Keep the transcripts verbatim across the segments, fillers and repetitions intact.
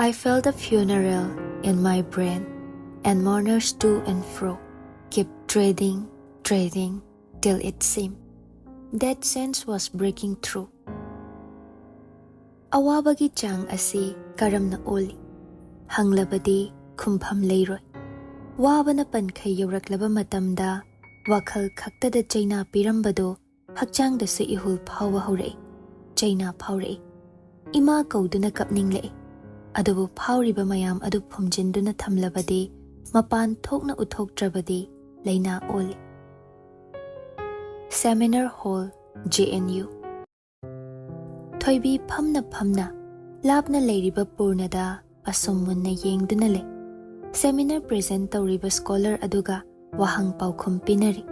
I felt a funeral in my brain, and mourners to and fro kept treading, treading, till it seemed that sense was breaking through. ꯑꯋꯥꯕꯒꯤ ꯆꯥꯡ ꯑꯁꯤ ꯀꯔꯝꯅ ꯑꯣꯜꯂꯤ? ꯍꯪꯂꯕꯗꯤ ꯈꯨꯝꯐꯝ ꯂꯩꯔꯣꯏ꯫ ꯋꯥꯕꯅ ꯄꯟꯈꯩ ꯌꯧꯔꯛꯂꯕ ꯃꯇꯝꯗ, ꯋꯥꯈꯜ ꯈꯛꯇꯗ ꯆꯩꯅꯥ ꯄꯤꯔꯝꯕꯗꯨ ꯍꯛꯆꯥꯡꯗꯁꯨ ꯏꯍꯨꯜ ꯐꯥꯎꯕ ꯍꯧꯔꯛꯏ꯫ ꯆꯩꯅꯥ ꯐꯥꯎꯔꯛꯏ꯫ ꯏꯃꯥ ꯀꯧꯗꯨꯅ ꯀꯞꯅꯤꯡꯂꯛꯏ꯫ ꯑꯗꯨꯕꯨ ꯐꯥꯎꯔꯤꯕ ꯃꯌꯥꯝ ꯑꯗꯨ ꯐꯨꯝꯖꯤꯟꯗꯨꯅ ꯊꯝꯂꯕꯗꯤ, ꯃꯄꯥꯟ ꯊꯣꯛꯅ ꯎꯠꯊꯣꯛꯇ꯭ꯔꯕꯗꯤ, ꯂꯥꯏꯅꯥ ꯑꯣꯜꯂꯤ꯫ Seminar Hall, J N U. ꯊꯣꯏꯕꯤ ꯐꯝꯅ ꯐꯝꯅ ꯂꯥꯞꯅ ꯂꯩꯔꯤꯕ ꯄꯨꯔꯅꯗ ꯑꯁꯨꯝ ꯃꯨꯟꯅ ꯌꯦꯡꯗꯨꯅ ꯂꯩ꯫ Seminar present ꯇꯧꯔꯤꯕ scholar ꯑꯗꯨꯒ ꯋꯥꯍꯪ ꯄꯥꯎꯈꯨꯝ ꯄꯤꯅꯔꯤ꯫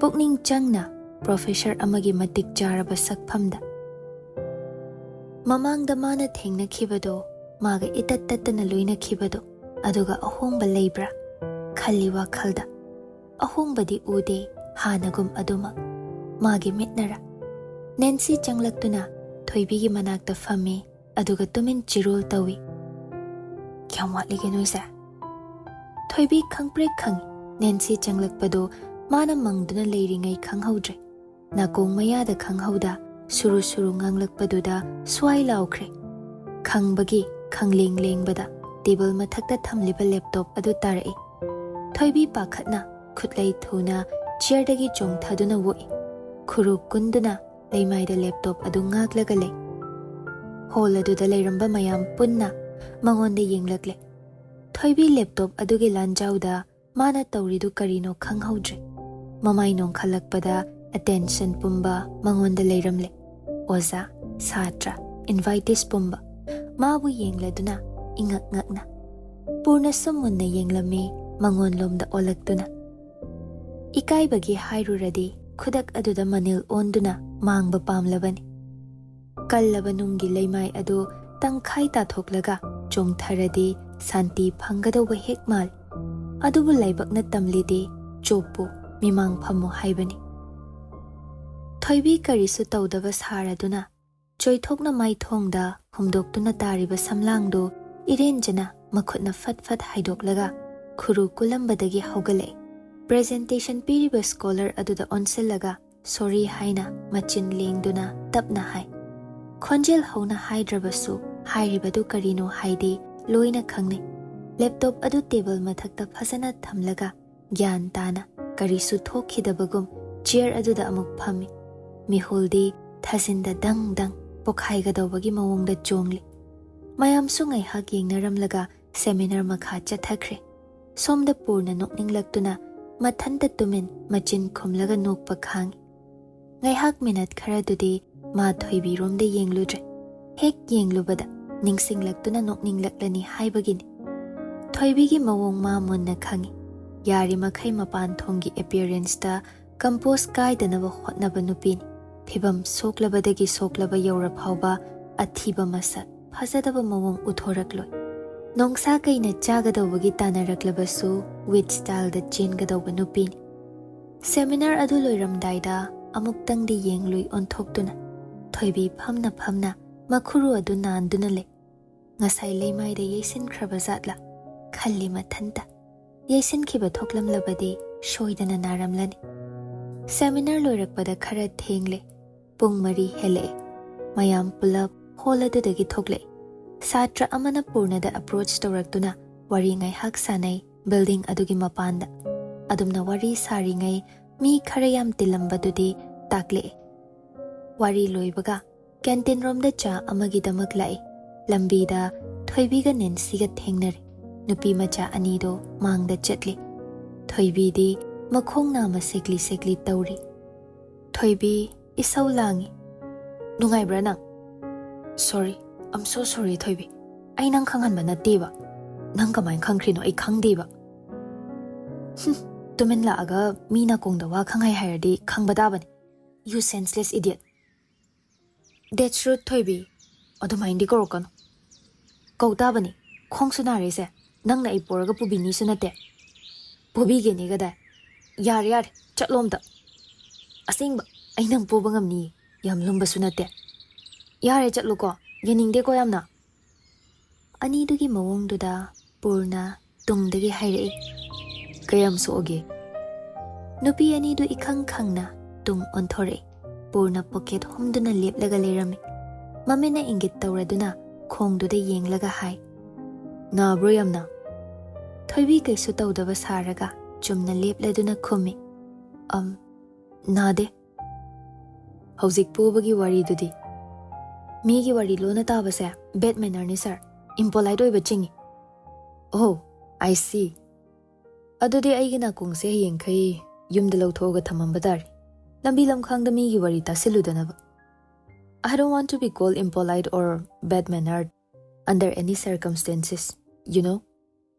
ꯄꯨꯛꯅꯤꯡ ꯆꯪꯅ professor ꯑꯃꯒꯤ ꯃꯇꯤꯛ ꯆꯥꯔꯕ ꯁꯛꯐꯝꯗ꯫ ꯃꯃꯥꯡꯗ ꯃꯥꯅ ꯊꯦꯡꯅꯈꯤꯕꯗꯣ, ꯃꯥꯒ ꯏꯇꯠ ꯇꯠꯇꯅ ꯂꯣꯏꯅꯈꯤꯕꯗꯣ, ꯑꯗꯨꯒ ꯑꯍꯣꯡꯕ ꯂꯩꯕ꯭ꯔꯥ ꯈꯜꯂꯤ ꯋꯥꯈꯜꯗ꯫ ꯑꯍꯣꯡꯕꯗꯤ ꯎꯗꯦ, ꯍꯥꯟꯅꯒꯨꯝ ꯑꯗꯨꯃꯛ꯫ ꯃꯥꯒꯤ ꯃꯤꯠꯅꯔꯥ? ꯅꯦꯟꯁꯤ ꯆꯪꯂꯛꯇꯨꯅ ꯊꯣꯏꯕꯤꯒꯤ ꯃꯅꯥꯛꯇ ꯐꯝꯃꯤ, ꯑꯗꯨꯒ ꯇꯨꯃꯤꯟ ꯆꯤꯔꯣꯜ ꯇꯧꯏ꯫ "ꯀꯌꯥꯝ ꯋꯥꯠꯂꯤꯒꯦ ꯅꯣꯏꯁꯦ?" ꯊꯣꯏꯕꯤ ꯈꯪꯄ꯭ꯔꯦꯛ ꯈꯪꯏ꯫ ꯅꯦꯟꯁꯤ ꯆꯪꯂꯛꯄꯗꯨ ꯃꯥꯅ ꯃꯪꯗꯨꯅ ꯂꯩꯔꯤꯉꯩ ꯈꯪꯍꯧꯗ꯭ꯔꯦ꯫ ꯅꯥꯀꯣꯡ ꯃꯌꯥꯗ ꯈꯪꯍꯧꯗ ꯁꯨꯔꯨ ꯁꯨꯔꯨ ꯉꯥꯡꯂꯛꯄꯗꯨꯗ ꯁ꯭ꯋꯥꯏ ꯂꯥꯎꯈ꯭ꯔꯦ꯫ ꯈꯪꯕꯒꯤ ꯈꯪꯂꯦꯡ ꯂꯦꯡꯕꯗ table ꯃꯊꯛꯇ ꯊꯝꯂꯤꯕ laptop ꯑꯗꯨ ꯇꯥꯔꯛꯏ꯫ ꯊꯣꯏꯕꯤ ꯄꯥꯈꯠꯅ ꯈꯨꯠꯂꯩ ꯊꯨꯅ chairꯗꯒꯤ ꯆꯣꯡꯊꯗꯨꯅ ꯑꯣꯛꯏ꯫ ꯈꯨꯔꯨ ꯀꯨꯟꯗꯨꯅ ꯂꯩꯃꯥꯏꯗ laptop ꯑꯗꯨ ꯉꯥꯛꯂꯒ ꯂꯩ꯫ Hall ꯑꯗꯨꯗ ꯂꯩꯔꯝꯕ ꯃꯌꯥꯝ ꯄꯨꯟꯅ ꯃꯉꯣꯟꯗ ꯌꯦꯡꯂꯛꯂꯦ꯫ ꯊꯣꯏꯕꯤ laptop ꯑꯗꯨꯒꯤ ꯂꯥꯟꯖꯥꯎꯗ ꯃꯥꯅ ꯇꯧꯔꯤꯗꯨ ꯀꯔꯤꯅꯣ ꯈꯪꯍꯧꯗ꯭ꯔꯦ꯫ ꯃꯃꯥꯏ ꯅꯣꯡꯈꯠꯂꯛꯄꯗ attention ꯄꯨꯝꯕ ꯃꯉꯣꯟꯗ ꯂꯩꯔꯝꯂꯦ꯫ ꯑꯣꯖꯥ, ꯁꯥꯇ꯭ꯔ, invitees ꯄꯨꯝꯕ ꯃꯥꯕꯨ ꯌꯦꯡꯂꯗꯨꯅ ꯏꯉꯛ ꯉꯛꯅ꯫ ꯄꯨꯔꯅꯁꯨ ꯃꯨꯟꯅ ꯌꯦꯡꯂꯝꯃꯤ ꯃꯉꯣꯟꯂꯣꯝꯗ ꯑꯣꯜꯂꯛꯇꯨꯅ꯫ ꯏꯀꯥꯏꯕꯒꯤ ꯍꯥꯏꯔꯨꯔꯗꯤ ꯈꯨꯗꯛ ꯑꯗꯨꯗ ꯃꯅꯤꯜ ꯑꯣꯟꯗꯨꯅ ꯃꯥꯡꯕ ꯄꯥꯝꯂꯕꯅꯤ꯫ ꯀꯜꯂꯕ ꯅꯨꯡꯒꯤ ꯂꯩꯃꯥꯏ ꯑꯗꯨ ꯇꯪꯈꯥꯏ ꯇꯥꯊꯣꯛꯂꯒ ꯆꯣꯡꯊꯔꯗꯤ ꯁꯥꯟꯇꯤ ꯐꯪꯒꯗꯧꯕ ꯍꯦꯛ ꯃꯥꯜꯂꯤ꯫ ꯑꯗꯨꯕꯨ ꯂꯥꯏꯕꯛꯅ ꯇꯝꯂꯤꯗꯤ ꯆꯣꯞꯄꯨ, ꯃꯤꯃꯥꯡ ꯐꯝꯃꯨ ꯍꯥꯏꯕꯅꯤ꯫ ꯊꯣꯏꯕꯤ ꯀꯔꯤꯁꯨ ꯇꯧꯗꯕ ꯁꯥꯔꯗꯨꯅ ꯆꯣꯏꯊꯣꯛꯅ ꯃꯥꯏꯊꯣꯡꯗ ꯍꯨꯝꯗꯣꯛꯇꯨꯅ ꯇꯥꯔꯤꯕ ꯁꯝꯂꯥꯡꯗꯨ ꯏꯔꯦꯟꯖꯅ ꯃꯈꯨꯠꯅ ꯐꯠ ꯐꯠ ꯍꯥꯏꯗꯣꯛꯂꯒ ꯈꯨꯔꯨ ꯀꯨꯜꯂꯝꯕꯗꯒꯤ ꯍꯧꯒꯠꯂꯛꯏ꯫ ꯄ꯭ꯔꯦꯖꯦꯟꯇꯦꯁꯟ ꯄꯤꯔꯤꯕ ꯁ꯭ꯀꯣꯂꯔ ꯑꯗꯨꯗ ꯑꯣꯟꯁꯤꯜꯂꯒ ꯁꯣꯔꯤ ꯍꯥꯏꯅ ꯃꯆꯤꯟ ꯂꯦꯡꯗꯨꯅ ꯇꯞꯅ ꯍꯥꯏ꯫ ꯈꯣꯟꯖꯦꯜ ꯍꯧꯅ ꯍꯥꯏꯗ꯭ꯔꯕꯁꯨ ꯍꯥꯏꯔꯤꯕꯗꯨ ꯀꯔꯤꯅꯣ ꯍꯥꯏꯗꯤ ꯂꯣꯏꯅ ꯈꯪꯅꯩ꯫ ꯂꯦꯞꯇꯣꯞ ꯑꯗꯨ ꯇꯦꯕꯜ ꯃꯊꯛꯇ ꯐꯖꯅ ꯊꯝꯂꯒ ꯒ꯭ꯌꯥꯟ ꯇꯥꯅ ꯀꯔꯤꯁꯨ ꯊꯣꯛꯈꯤꯗꯕꯒꯨꯝ ꯆꯤꯌꯔ ꯑꯗꯨꯗ ꯑꯃꯨꯛ ꯐꯝꯃꯤ꯫ ꯃꯤꯍꯨꯜꯗꯤ ꯊꯥꯖꯤꯟꯗ ꯗꯪ ꯗꯪ ꯄꯣꯈꯥꯏꯒꯗꯧꯕꯒꯤ ꯃꯑꯣꯡꯗ ꯆꯣꯡꯂꯤ꯫ ꯃꯌꯥꯝꯁꯨ ꯉꯥꯏꯍꯥꯛ ꯌꯦꯡꯅꯔꯝꯂꯒ ꯁꯦꯃꯤꯅꯥꯔ ꯃꯈꯥ ꯆꯠꯊꯈ꯭ꯔꯦ꯫ ꯁꯣꯝꯗ ꯄꯨꯔꯅ ꯅꯣꯛꯅꯤꯡꯂꯛꯇꯨꯅ ꯃꯊꯟꯇ ꯇꯨꯃꯤꯟ ꯃꯆꯤꯟ ꯈꯨꯝꯂꯒ ꯅꯣꯛꯄ ꯈꯥꯡꯏ꯫ ꯉꯥꯏꯍꯥꯛ ꯃꯤꯅꯠ ꯈꯔꯗꯨꯗꯤ ꯃꯥ ꯊꯣꯏꯕꯤꯔꯣꯝꯗ ꯌꯦꯡꯂꯨꯗ꯭ꯔꯦ꯫ ꯍꯦꯛ ꯌꯦꯡꯂꯨꯕꯗ ꯅꯤꯡꯁꯤꯡꯂꯛꯇꯨꯅ ꯅꯣꯛꯅꯤꯡꯂꯛꯂꯅꯤ ꯍꯥꯏꯕꯒꯤꯅꯤ꯫ ꯊꯣꯏꯕꯤꯒꯤ ꯃꯑꯣꯡ ꯃꯥ ꯃꯨꯟꯅ ꯈꯪꯏ꯫ ꯌꯥꯔꯤꯃꯈꯩ ꯃꯄꯥꯟ ꯊꯣꯡꯒꯤ ꯑꯦꯄꯤꯌꯔꯦꯟꯁꯇ ꯀꯝꯄꯣꯁ ꯀꯥꯏꯗꯅꯕ ꯍꯣꯠꯅꯕ ꯅꯨꯄꯤꯅꯤ꯫ ꯐꯤꯕꯝ ꯁꯣꯛꯂꯕꯗꯒꯤ ꯁꯣꯛꯂꯕ ꯌꯧꯔ ꯐꯥꯎꯕ ꯑꯊꯤꯕ ꯃꯁꯛ, ꯐꯖꯗꯕ ꯃꯑꯣꯡ ꯎꯠꯊꯣꯔꯛꯂꯣꯏ꯫ ꯅꯣꯡꯁꯥ ꯀꯩꯅ ꯆꯥꯒꯗꯧꯕꯒꯤ ꯇꯥꯟꯅꯔꯛꯂꯕꯁꯨ ꯋꯤꯠ ꯁ꯭ꯇꯥꯏꯜꯗ ꯆꯦꯟꯒꯗꯧꯕ ꯅꯨꯄꯤꯅꯤ꯫ ꯁꯦꯃꯤꯅꯥꯔ ꯑꯗꯨ ꯂꯣꯏꯔꯝꯗꯥꯏꯗ ꯑꯃꯨꯛꯇꯪꯗꯤ ꯌꯦꯡꯂꯨꯏ ꯑꯣꯟꯊꯣꯛꯇꯨꯅ꯫ ꯊꯣꯏꯕꯤ ꯐꯝꯅ ꯐꯝꯅ ꯃꯈꯨꯔꯨ ꯑꯗꯨ ꯅꯥꯟꯗꯨꯅ ꯂꯩ꯫ ꯉꯁꯥꯏ ꯂꯩꯃꯥꯏꯗ ꯌꯩꯁꯤꯟꯈ꯭ꯔꯕ ꯖꯥꯠꯂꯥ ꯈꯜꯂꯤ ꯃꯊꯟꯇ꯫ ꯌꯩꯁꯤꯟꯈꯤꯕ ꯊꯣꯛꯂꯝꯂꯕꯗꯤ ꯁꯣꯏꯗꯅ ꯅꯥꯔꯝꯂꯅꯤ꯫ ꯁꯦꯃꯤꯅꯥꯔ ꯂꯣꯏꯔꯛꯄꯗ ꯈꯔ ꯊꯦꯡꯂꯦ꯫ ꯄꯨꯡ ꯃꯔꯤ ꯍꯦꯜꯂꯛꯑꯦ꯫ ꯃꯌꯥꯝ ꯄꯨꯂꯞ ꯍꯣꯜ ꯑꯗꯨꯗꯒꯤ ꯊꯣꯛꯂꯛꯑꯦ꯫ ꯁꯥꯇ꯭ꯔ ꯑꯃꯅ ꯄꯨꯔꯅꯗ ꯑꯦꯄ꯭ꯔꯣꯆ ꯇꯧꯔꯛꯇꯨꯅ ꯋꯥꯔꯤ ꯉꯥꯏꯍꯥꯛ ꯁꯥꯟꯅꯩ ꯕꯤꯜꯗꯤꯡ ꯑꯗꯨꯒꯤ ꯃꯄꯥꯟꯗ꯫ ꯑꯗꯨꯝꯅ ꯋꯥꯔꯤ ꯁꯥꯔꯤꯉꯩ ꯃꯤ ꯈꯔ ꯌꯥꯝ ꯇꯤꯜꯂꯝꯕꯗꯨꯗꯤ ꯇꯥꯛꯂꯛꯑꯦ꯫ ꯋꯥꯔꯤ ꯂꯣꯏꯕꯒ ꯀꯦꯟꯇꯤꯟ ꯔꯣꯝꯗ ꯆꯥ ꯑꯃꯒꯤꯗꯃꯛ ꯂꯥꯛꯏ꯫ ꯂꯝꯕꯤꯗ ꯊꯣꯏꯕꯤꯒ ꯅꯦꯟꯁꯤꯒ ꯊꯦꯡꯅꯔꯦ꯫ ꯅꯨꯄꯤ ꯃꯆꯥ ꯑꯅꯤꯗꯣ ꯃꯥꯡꯗ ꯆꯠꯂꯤ꯫ ꯊꯣꯏꯕꯤꯗꯤ ꯃꯈꯣꯡ ꯅꯥꯝꯃ ꯁꯦꯛꯂꯤ ꯁꯦꯛꯂꯤ ꯇꯧꯔꯤ꯫ ꯊꯣꯏꯕꯤ, ꯏꯁꯧ ꯂꯥꯡꯉꯤ꯫ "ꯅꯨꯡꯉꯥꯏꯕ꯭ꯔꯥ ꯅꯪ?" "Sorry, I'm so sorry, ꯊꯣꯏꯕꯤ꯫ ꯑꯩ ꯅꯪ ꯈꯪꯍꯟꯕ ꯅꯠꯇꯦꯕ꯫ ꯅꯪ ꯀꯃꯥꯏꯅ ꯈꯪꯈ꯭ꯔꯤꯅꯣ ꯑꯩ ꯈꯪꯗꯦꯕ꯫" "ꯍꯨꯝ, ꯇꯨꯃꯤꯟ ꯂꯥꯛꯑꯒ ꯃꯤ ꯅꯥꯀꯣꯡꯗ ꯋꯥ ꯈꯪꯍꯥꯏ ꯍꯥꯏꯔꯗꯤ ꯈꯪꯕ ꯇꯥꯕꯅꯤ꯫ You senseless idiot꯫ That's rude, ꯊꯣꯏꯕꯤ꯫ ꯑꯗꯨꯃꯥꯏꯅꯗꯤ ꯀꯧꯔꯛꯀꯅꯨ꯫ ꯀꯧ ꯇꯥꯕꯅꯤ꯫ ꯈꯣꯡꯁꯨ ꯅꯥꯔꯤꯁꯦ꯫ ꯅꯪꯅ ꯑꯩ ꯄꯣꯔꯒ ꯄꯨꯕꯤꯅꯤꯁꯨ ꯅꯠꯇꯦ꯫ ꯄꯨꯕꯤꯒꯦꯅꯦ ꯀꯗꯥꯏ? ꯌꯥꯔꯦ, ꯌꯥꯔꯦ, ꯆꯠꯂꯣ ꯑꯝꯇ꯫ ꯑꯁꯦꯡꯕ, ꯑꯩ ꯅꯪ ꯄꯨꯕ ꯉꯝꯅꯤꯌꯦ꯫ ꯌꯥꯝ ꯂꯨꯝꯕꯁꯨ ꯅꯠꯇꯦ꯫ ꯌꯥꯔꯦ, ꯆꯠꯂꯣꯀꯣ꯫ ꯌꯦꯡꯅꯤꯡꯗꯦꯀꯣ ꯌꯥꯝꯅ꯫ ꯑꯅꯤꯗꯨꯒꯤ ꯃꯑꯣꯡꯗꯨꯗ ꯄꯨꯔꯅ ꯇꯨꯡꯗꯒꯤ ꯍꯥꯏꯔꯛꯏ, "ꯀꯌꯥꯝ ꯁꯣꯛꯑꯒꯦ?" ꯅꯨꯄꯤ ꯑꯅꯤꯗꯨ ꯏꯈꯪ ꯈꯪꯅ ꯇꯨꯡ ꯑꯣꯟꯊꯣꯔꯛꯏ꯫ ꯄꯨꯔꯅ ꯄꯣꯀꯦꯠ ꯍꯨꯝꯗꯨꯅ ꯂꯦꯞꯂꯒ ꯂꯩꯔꯝꯃꯤ꯫ ꯃꯃꯤꯠꯅ ꯏꯪꯒꯤꯠ ꯇꯧꯔꯗꯨꯅ ꯈꯣꯡꯗꯨꯗ ꯌꯦꯡꯂꯒ ꯍꯥꯏ, "ꯅꯥꯕ꯭ꯔꯣ ꯌꯥꯝꯅ?" ꯊꯣꯏꯕꯤ ꯀꯩꯁꯨ ꯇꯧꯗꯕ ꯁꯥꯔꯒ ꯆꯨꯝꯅ ꯂꯦꯞꯂꯗꯨꯅ ꯈꯨꯝꯃꯤ, "ꯑꯝ, ꯅꯥꯗꯦ꯫ ꯍꯧꯖꯤꯛ ꯄꯣꯕꯒꯤ ꯋꯥꯔꯤꯗꯨꯗꯤ?" "ꯃꯤꯒꯤ ꯋꯥꯔꯤ ꯂꯣꯟꯅ ꯇꯥꯕꯁꯦ ꯕꯦꯗ ꯃꯦꯅꯔꯅꯤ ꯁꯥꯔ, ꯏꯝꯄꯣꯂꯥꯏꯠ ꯑꯣꯏꯕ ꯆꯤꯡꯏ꯫" "ꯑꯣ, I see꯫ ꯑꯗꯨꯗꯤ ꯑꯩꯒꯤ ꯅꯥꯀꯣꯡꯁꯦ ꯍꯌꯦꯡꯈꯩ ꯌꯨꯝꯗ ꯂꯧꯊꯣꯛꯑꯒ ꯊꯝꯃꯝꯕ ꯇꯥꯔꯦ, ꯂꯝꯕꯤ ꯂꯝꯈꯥꯡꯗ ꯃꯤꯒꯤ ꯋꯥꯔꯤ ꯇꯥꯁꯤꯜꯂꯨꯗꯅꯕ꯫ I don't want to be called impolite or bad-mannered under any circumstances, you know."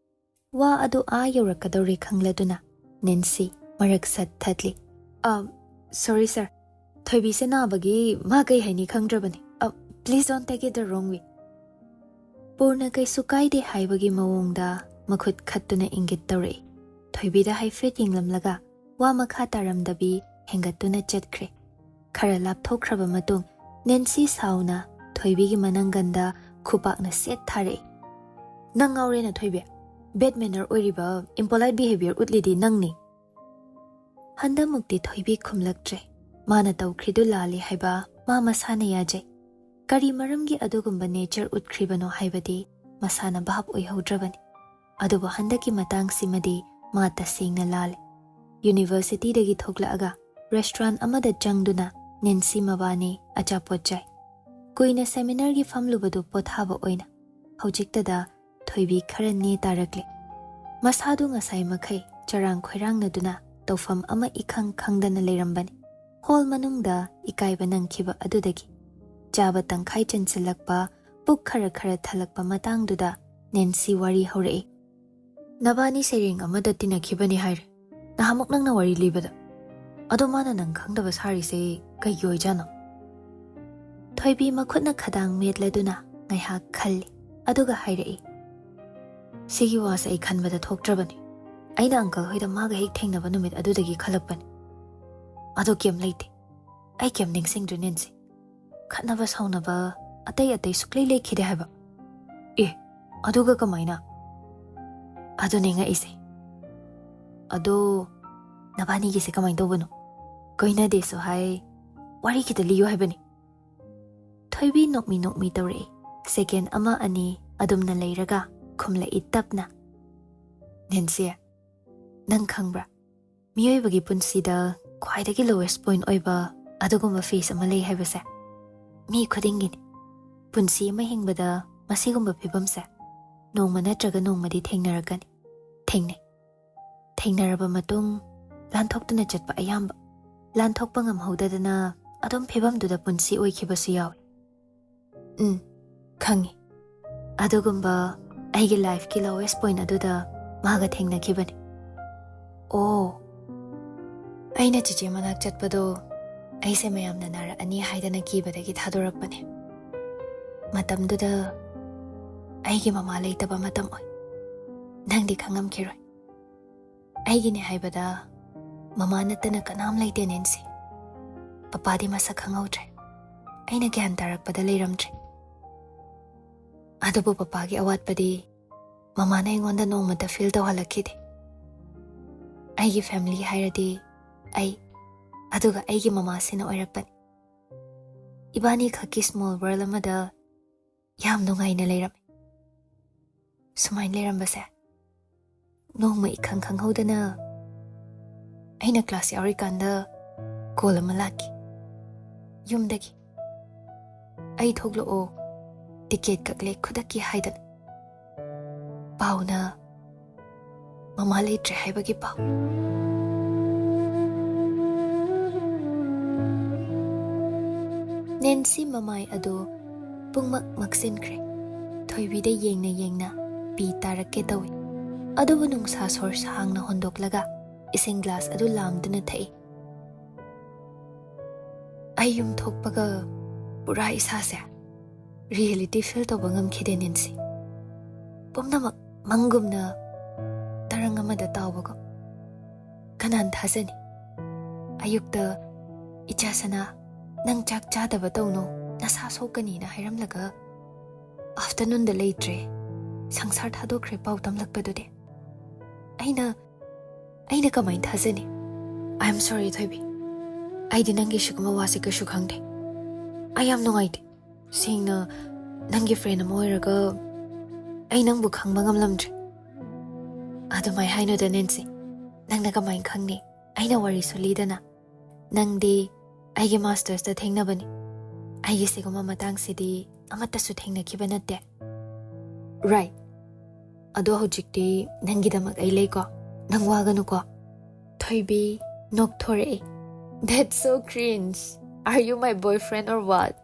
ꯋꯥ ꯑꯗꯨ ꯑꯥ ꯌꯧꯔꯛꯀꯗꯧꯔꯦ ꯈꯪꯂꯗꯨꯅ ꯅꯦꯟꯁꯤ ꯃꯔꯛ ꯁꯠ ꯊꯠꯂꯤ꯫ "ꯑ, sorry sir, ꯊꯣꯏꯕꯤꯁꯦ ꯅꯥꯕꯒꯤ ꯃꯥ ꯀꯩ ꯍꯥꯏꯅꯤ ꯈꯪꯗ꯭ꯔꯕꯅꯤ꯫ ꯑ, please don't take it the wrong way." Purna ꯀꯩꯁꯨ ꯀꯥꯏꯗꯦ ꯍꯥꯏꯕꯒꯤ ꯃꯑꯣꯡꯗ ꯃꯈꯨꯠ ꯈꯠꯇꯨꯅ ꯏꯪꯒꯤꯠ ꯇꯧꯔꯛꯏ꯫ ꯊꯣꯏꯕꯤꯗ ꯍꯥꯏꯐꯦꯠ ꯌꯦꯡꯂꯝꯂꯒ ꯋꯥ ꯃꯈꯥ ꯇꯥꯔꯝꯗꯕꯤ ꯍꯦꯟꯒꯠꯇꯨꯅ ꯆꯠꯈ꯭ꯔꯦ꯫ ꯈꯔ ꯂꯥꯞꯊꯣꯛꯈ꯭ꯔꯕ ꯃꯇꯨꯡ ꯅꯦꯟꯁꯤ ꯁꯥꯎꯅ ꯊꯣꯏꯕꯤꯒꯤ ꯃꯅꯪꯒꯟꯗ ꯈꯨꯄꯥꯛꯅ ꯁꯦꯠ ꯊꯥꯔꯛꯏ꯫ "ꯅꯪ ꯉꯥꯎꯔꯦꯅ ꯊꯣꯏꯕꯤ꯫ Bad manner ꯑꯣꯏꯔꯤꯕ, impolite behavior ꯎꯠꯂꯤꯗꯤ ꯅꯪꯅꯤ꯫" ꯍꯟꯗꯛꯃꯨꯛꯇꯤ ꯊꯣꯏꯕꯤ ꯈꯨꯝꯂꯛꯇ꯭ꯔꯦ꯫ ꯃꯥꯅ ꯇꯧꯈ꯭ꯔꯤꯗꯨ ꯂꯥꯜꯂꯤ ꯍꯥꯏꯕ ꯃꯥ ꯃꯁꯥꯅ ꯌꯥꯖꯩ꯫ ꯀꯔꯤ ꯃꯔꯝꯒꯤ ꯑꯗꯨꯒꯨꯝꯕ ꯅꯦꯆꯔ ꯎꯠꯈ꯭ꯔꯤꯕꯅꯣ ꯍꯥꯏꯕꯗꯤ ꯃꯁꯥꯅ ꯚꯥꯞ ꯑꯣꯏꯍꯧꯗ꯭ꯔꯕꯅꯤ꯫ ꯑꯗꯨꯕꯨ ꯍꯟꯗꯛꯀꯤ ꯃꯇꯥꯡꯁꯤꯃꯗꯤ ꯃꯥ ꯇꯁꯦꯡꯅ ꯂꯥꯜꯂꯦ꯫ ꯌꯨꯅꯤꯚꯔꯁꯤꯇꯤꯗꯒꯤ ꯊꯣꯛꯂꯛꯑꯒ ꯔꯦꯁꯇꯨꯔꯥꯟ ꯑꯃꯗ ꯆꯪꯗꯨꯅ ꯅꯦꯟꯁꯤ ꯃꯕꯥꯅꯤ ꯑꯆꯥꯄꯣꯠ ꯆꯥꯏ꯫ ꯀꯨꯏꯅ ꯁꯦꯃꯤꯅꯥꯔꯒꯤ ꯐꯝꯂꯨꯕꯗꯨ ꯄꯣꯊꯥꯕ ꯑꯣꯏꯅ ꯍꯧꯖꯤꯛꯇꯗ ꯊꯣꯏꯕꯤ ꯈꯔ ꯅꯦ ꯇꯥꯔꯛꯂꯦ꯫ ꯃꯁꯥꯗꯨ ꯉꯁꯥꯏ ꯃꯈꯩ ꯆꯔꯥꯡ ꯈꯣꯏꯔꯥꯡꯅꯗꯨꯅ ꯇꯧꯐꯝ ꯑꯃ ꯏꯈꯪ ꯈꯪꯗꯅ ꯂꯩꯔꯝꯕꯅꯤ꯫ ꯍꯣꯜ ꯃꯅꯨꯡꯗ ꯏꯀꯥꯏꯕ ꯅꯪꯈꯤꯕ ꯑꯗꯨꯗꯒꯤ ꯆꯥꯕ ꯇꯪꯈꯥꯏ ꯆꯟꯁꯤꯜꯂꯛꯄ, ꯄꯨꯛ ꯈꯔ ꯈꯔ ꯊꯜꯂꯛꯄ ꯃꯇꯥꯡꯗꯨꯗ ꯅꯦꯟꯁꯤ ꯋꯥꯔꯤ ꯍꯧꯔꯛꯏ꯫ "ꯅꯕꯥꯅꯤ ꯁꯩꯔꯦꯡ ꯑꯃꯗ ꯇꯤꯟꯅꯈꯤꯕꯅꯤ ꯍꯥꯏꯔꯦ, ꯅꯍꯥꯟꯃꯨꯛ ꯅꯪꯅ ꯋꯥꯔꯤ ꯂꯤꯕꯗ꯫ ꯑꯗꯣ ꯃꯥꯅ ꯅꯪ ꯈꯪꯗꯕ ꯁꯥꯔꯤꯁꯦ ꯀꯩꯒꯤ ꯑꯣꯏꯖꯥꯠꯅꯣ?" ꯊꯣꯏꯕꯤ ꯃꯈꯨꯠꯅ ꯈꯗꯥꯡ ꯃꯦꯠꯂꯗꯨꯅ ꯉꯥꯏꯍꯥꯛ ꯈꯜꯂꯤ, ꯑꯗꯨꯒ ꯍꯥꯏꯔꯛꯏ, "ꯁꯤꯒꯤ ꯋꯥꯁꯦ ꯑꯩ ꯈꯟꯕꯗ ꯊꯣꯛꯇ꯭ꯔꯕꯅꯤ꯫ ꯑꯩꯅ ꯑꯪꯀꯜ ꯍꯣꯏꯗ ꯃꯥꯒ ꯍꯦꯛ ꯊꯦꯡꯅꯕ ꯅꯨꯃꯤꯠ ꯑꯗꯨꯗꯒꯤ ꯈꯜꯂꯛꯄꯅꯤ꯫ ꯑꯗꯣ ꯀꯩꯝ ꯂꯩꯇꯦ꯫ ꯑꯩ ꯀꯩꯝ ꯅꯤꯡꯁꯤꯡꯗ꯭ꯔꯦ ꯅꯦꯟꯁꯤ꯫ ꯈꯠꯅꯕ ꯁꯥꯎꯅꯕ ꯑꯇꯩ ꯑꯇꯩ ꯁꯨꯛꯂꯩ ꯂꯩꯈꯤꯗꯦ ꯍꯥꯏꯕ꯫" "ꯑꯦ, ꯑꯗꯨꯒ ꯀꯃꯥꯏꯅ? ꯑꯗꯨꯅꯦ ꯉꯛꯏꯁꯦ꯫ ꯑꯗꯣ ꯅꯕꯥꯅꯤꯒꯤꯁꯦ ꯀꯃꯥꯏꯅ ꯇꯧꯕꯅꯣ? ꯀꯣꯏꯅꯗꯦꯁꯨ ꯍꯥꯏ, ꯋꯥꯔꯤ ꯈꯤꯇ ꯂꯤꯌꯨ ꯍꯥꯏꯕꯅꯤ꯫ ꯊꯣꯏꯕꯤ ꯅꯣꯛꯃꯤ ꯅꯣꯛꯃꯤ ꯇꯧꯔꯛꯏ꯫ ꯁꯦꯀꯦꯟ ꯑꯃ ꯑꯅꯤ ꯑꯗꯨꯝꯅ ꯂꯩꯔꯒ ꯈꯨꯝꯂꯛꯏ ꯇꯞꯅ꯫ "ꯅꯦꯟꯁꯤ, ꯅꯪ ꯈꯪꯕ꯭ꯔꯥ? ꯃꯤꯑꯣꯏꯕꯒꯤ ꯄꯨꯟꯁꯤꯗ ꯈ꯭ꯋꯥꯏꯗꯒꯤ lowest point ꯑꯣꯏꯕ ꯑꯗꯨꯒꯨꯝꯕ phase ꯑꯃ ꯂꯩ ꯍꯥꯏꯕꯁꯦ ꯃꯤ ꯈꯨꯗꯤꯡꯒꯤꯅꯤ꯫ ꯄꯨꯟꯁꯤ ꯑꯃ ꯍꯤꯡꯕꯗ ꯃꯁꯤꯒꯨꯝꯕ ꯐꯤꯕꯝꯁꯦ ꯅꯣꯡꯃ ꯅꯠꯇ꯭ꯔꯒ ꯅꯣꯡꯃꯗꯤ ꯊꯦꯡꯅꯔꯛꯀꯅꯤ꯫ ꯊꯦꯡꯅꯩ꯫ ꯊꯦꯡꯅꯔꯕ ꯃꯇꯨꯡ ꯂꯥꯟꯊꯣꯛꯇꯨꯅ ꯆꯠꯄ ꯑꯌꯥꯝꯕ꯫ ꯂꯥꯟꯊꯣꯛꯄ ꯉꯝꯍꯧꯗꯗꯅ ꯑꯗꯨꯝ ꯐꯤꯕꯝꯗꯨꯗ ꯄꯨꯟꯁꯤ ꯑꯣꯏꯈꯤꯕꯁꯨ ꯌꯥꯎꯏ꯫" "ꯎꯝ, ꯈꯪꯉꯤ꯫ ꯑꯗꯨꯒꯨꯝꯕ ꯑꯩꯒꯤ lifeꯀꯤ lowest point ꯑꯗꯨꯗ ꯃꯥꯒ ꯊꯦꯡꯅꯈꯤꯕꯅꯤ꯫" "ꯑꯣ꯫" "ꯑꯩꯅ ꯆꯤꯆꯦ ꯃꯅꯥꯛ ꯆꯠꯄꯗꯣ ꯑꯩꯁꯦ ꯃꯌꯥꯝꯅ ꯅꯥꯔꯛꯑꯅꯤ ꯍꯥꯏꯗꯅ ꯀꯤꯕꯗꯒꯤ ꯊꯥꯗꯣꯔꯛꯄꯅꯦ꯫ ꯃꯇꯝꯗꯨꯗ ꯑꯩꯒꯤ ꯃꯃꯥ ꯂꯩꯇꯕ ꯃꯇꯝ ꯑꯣꯏ꯫ ꯅꯪꯗꯤ ꯈꯪꯉꯝꯈꯤꯔꯣꯏ꯫ ꯑꯩꯒꯤꯅꯦ ꯍꯥꯏꯕꯗ ꯃꯃꯥ ꯅꯠꯇꯅ ꯀꯅꯥꯝ ꯂꯩꯇꯦ, ꯅꯦꯟꯁꯤ꯫ ꯄꯄꯥꯗꯤ ꯃꯁꯛ ꯈꯪꯍꯧꯗ꯭ꯔꯦ꯫ ꯑꯩꯅ ꯒ꯭ꯌꯥꯟ ꯇꯥꯔꯛꯄꯗ ꯂꯩꯔꯝꯗ꯭ꯔꯦ꯫ ꯑꯗꯨꯕꯨ ꯄꯄꯥꯒꯤ ꯑꯋꯥꯠꯄꯗꯤ ꯃꯃꯥꯅ ꯑꯩꯉꯣꯟꯗ ꯅꯣꯡꯃꯇ feel ꯇꯧꯍꯜꯂꯛꯈꯤꯗꯦ꯫ ꯑꯩꯒꯤ family ꯍꯥꯏꯔꯗꯤ ꯑꯩ, ꯑꯗꯨꯒ ꯑꯩꯒꯤ ꯃꯃꯥꯁꯤꯅ ꯑꯣꯏꯔꯛꯄꯅꯤ꯫ ꯏꯕꯥꯅꯤ ꯈꯛꯀꯤ small world ꯑꯃꯗ ꯌꯥꯝ ꯅꯨꯡꯉꯥꯏꯅ ꯂꯩꯔꯝꯃꯤ꯫" ꯁꯨꯃꯥꯏꯅ ꯂꯩꯔꯝꯕꯁꯦ ꯅꯣꯡꯃ ꯏꯈꯪ ꯈꯪꯍꯧꯗꯅ ꯑꯩꯅ class ꯌꯥꯎꯔꯤꯀꯥꯟꯗ call ꯑꯃ ꯂꯥꯛꯈꯤ꯫ ꯌꯨꯝꯗꯒꯤ, "ꯑꯩ ꯊꯣꯛꯂꯛꯑꯣ, ticket ꯀꯛꯂꯦ ꯈꯨꯗꯛꯀꯤ" ꯍꯥꯏꯗꯅ꯫ ꯄꯥꯎꯅ ꯃꯃꯥ ꯂꯩꯇ꯭ꯔꯦ ꯍꯥꯏꯕꯒꯤ ꯄꯥꯎ꯫ ꯅꯦꯟꯁꯤ ꯃꯃꯥꯏ ꯑꯗꯨ ꯄꯨꯡꯃꯛ ꯃꯛꯁꯤꯟꯈ꯭ꯔꯦ꯫ ꯊꯣꯏꯕꯤꯗ ꯌꯦꯡꯅ ꯌꯦꯡꯅ ꯄꯤ ꯇꯥꯔꯛꯀꯦ ꯇꯧꯏ꯫ ꯑꯗꯨꯕꯨ ꯅꯨꯡꯁꯥ ꯁꯣꯔ ꯁꯥꯡꯅ ꯍꯣꯟꯗꯣꯛꯂꯒ ꯏꯁꯤꯡ glass ꯑꯗꯨ ꯂꯥꯝꯗꯨꯅ ꯊꯛꯏ꯫ ꯑꯩ ꯌꯨꯝ ꯊꯣꯛꯄꯒ ꯄꯨꯔꯥ ꯏꯁꯥꯁꯦ reality feel ꯇꯧꯕ ꯉꯝꯈꯤꯗꯦ, ꯅꯦꯟꯁꯤ꯫ ꯄꯨꯝꯅꯃꯛ ꯃꯪꯒꯨꯝꯅ ꯇꯔꯪ ꯑꯃꯗ ꯇꯥꯎꯕꯒꯨꯝ꯫ ꯀꯅꯥꯅ ꯊꯥꯖꯅꯤ? ꯑꯌꯨꯛꯇ "ꯏꯆꯥ ꯁꯅꯥ, ꯅꯪ ꯆꯥꯛ ꯆꯥꯗꯕ ꯇꯧꯅꯨ, ꯅꯁꯥ ꯁꯣꯛꯀꯅꯤꯅ" ꯍꯥꯏꯔꯝꯂꯒ afternoon ꯗ ꯂꯩꯇ꯭ꯔꯦ꯫ ꯁꯪꯁꯥꯔ ꯊꯥꯗꯣꯛꯈ꯭ꯔꯦ ꯄꯥꯎ ꯇꯝꯂꯛꯄꯗꯨꯗꯤ꯫ ꯑꯩꯅ ꯑꯩꯅ ꯀꯃꯥꯏꯅ ꯊꯥꯖꯅꯤ? I am sorry, ꯊꯣꯏꯕꯤ꯫ ꯑꯩꯗꯤ ꯅꯪꯒꯤ ꯁꯤꯒꯨꯝꯕ ꯋꯥꯁꯦ ꯀꯩꯁꯨ ꯈꯪꯗꯦ꯫ ꯑꯩ ꯌꯥꯝ ꯅꯨꯡꯉꯥꯏꯇꯦ꯫ ꯁꯦꯡꯅ, ꯅꯪꯒꯤ friend ꯑꯃ ꯑꯣꯏꯔꯒ ꯑꯩ ꯅꯪꯕꯨ ꯈꯪꯕ ꯉꯝꯂꯝꯗ꯭ꯔꯦ꯫ ꯑꯗꯨꯃꯥꯏ ꯍꯥꯏꯅꯨꯗ, ꯅꯦꯟꯁꯤ꯫ ꯅꯪꯅ ꯀꯃꯥꯏꯅ ꯈꯪꯅꯤ? ꯑꯩꯅ ꯋꯥꯔꯤꯁꯨ ꯂꯤꯗꯅ꯫ ꯅꯪꯗꯤ ꯑꯩꯒꯤ mastersꯇ ꯊꯦꯡꯅꯕꯅꯤ꯫ ꯑꯩꯒꯤ ꯁꯤꯒꯨꯝꯕ ꯃꯇꯥꯡꯁꯤꯗꯤ ꯑꯃꯠꯇꯁꯨ ꯊꯦꯡꯅꯈꯤꯕ ꯅꯠꯇꯦ꯫ Right. ꯑꯗꯣ ꯍꯧꯖꯤꯛꯇꯤ ꯅꯪꯒꯤꯗꯃꯛ ꯑꯩ ꯂꯩꯀꯣ꯫ ꯅꯪ ꯋꯥꯒꯅꯨꯀꯣ꯫ ꯊꯣꯏꯕꯤ ꯅꯣꯛꯊꯣꯔꯛꯏ꯫ That's so cringe. Are you my boyfriend or what?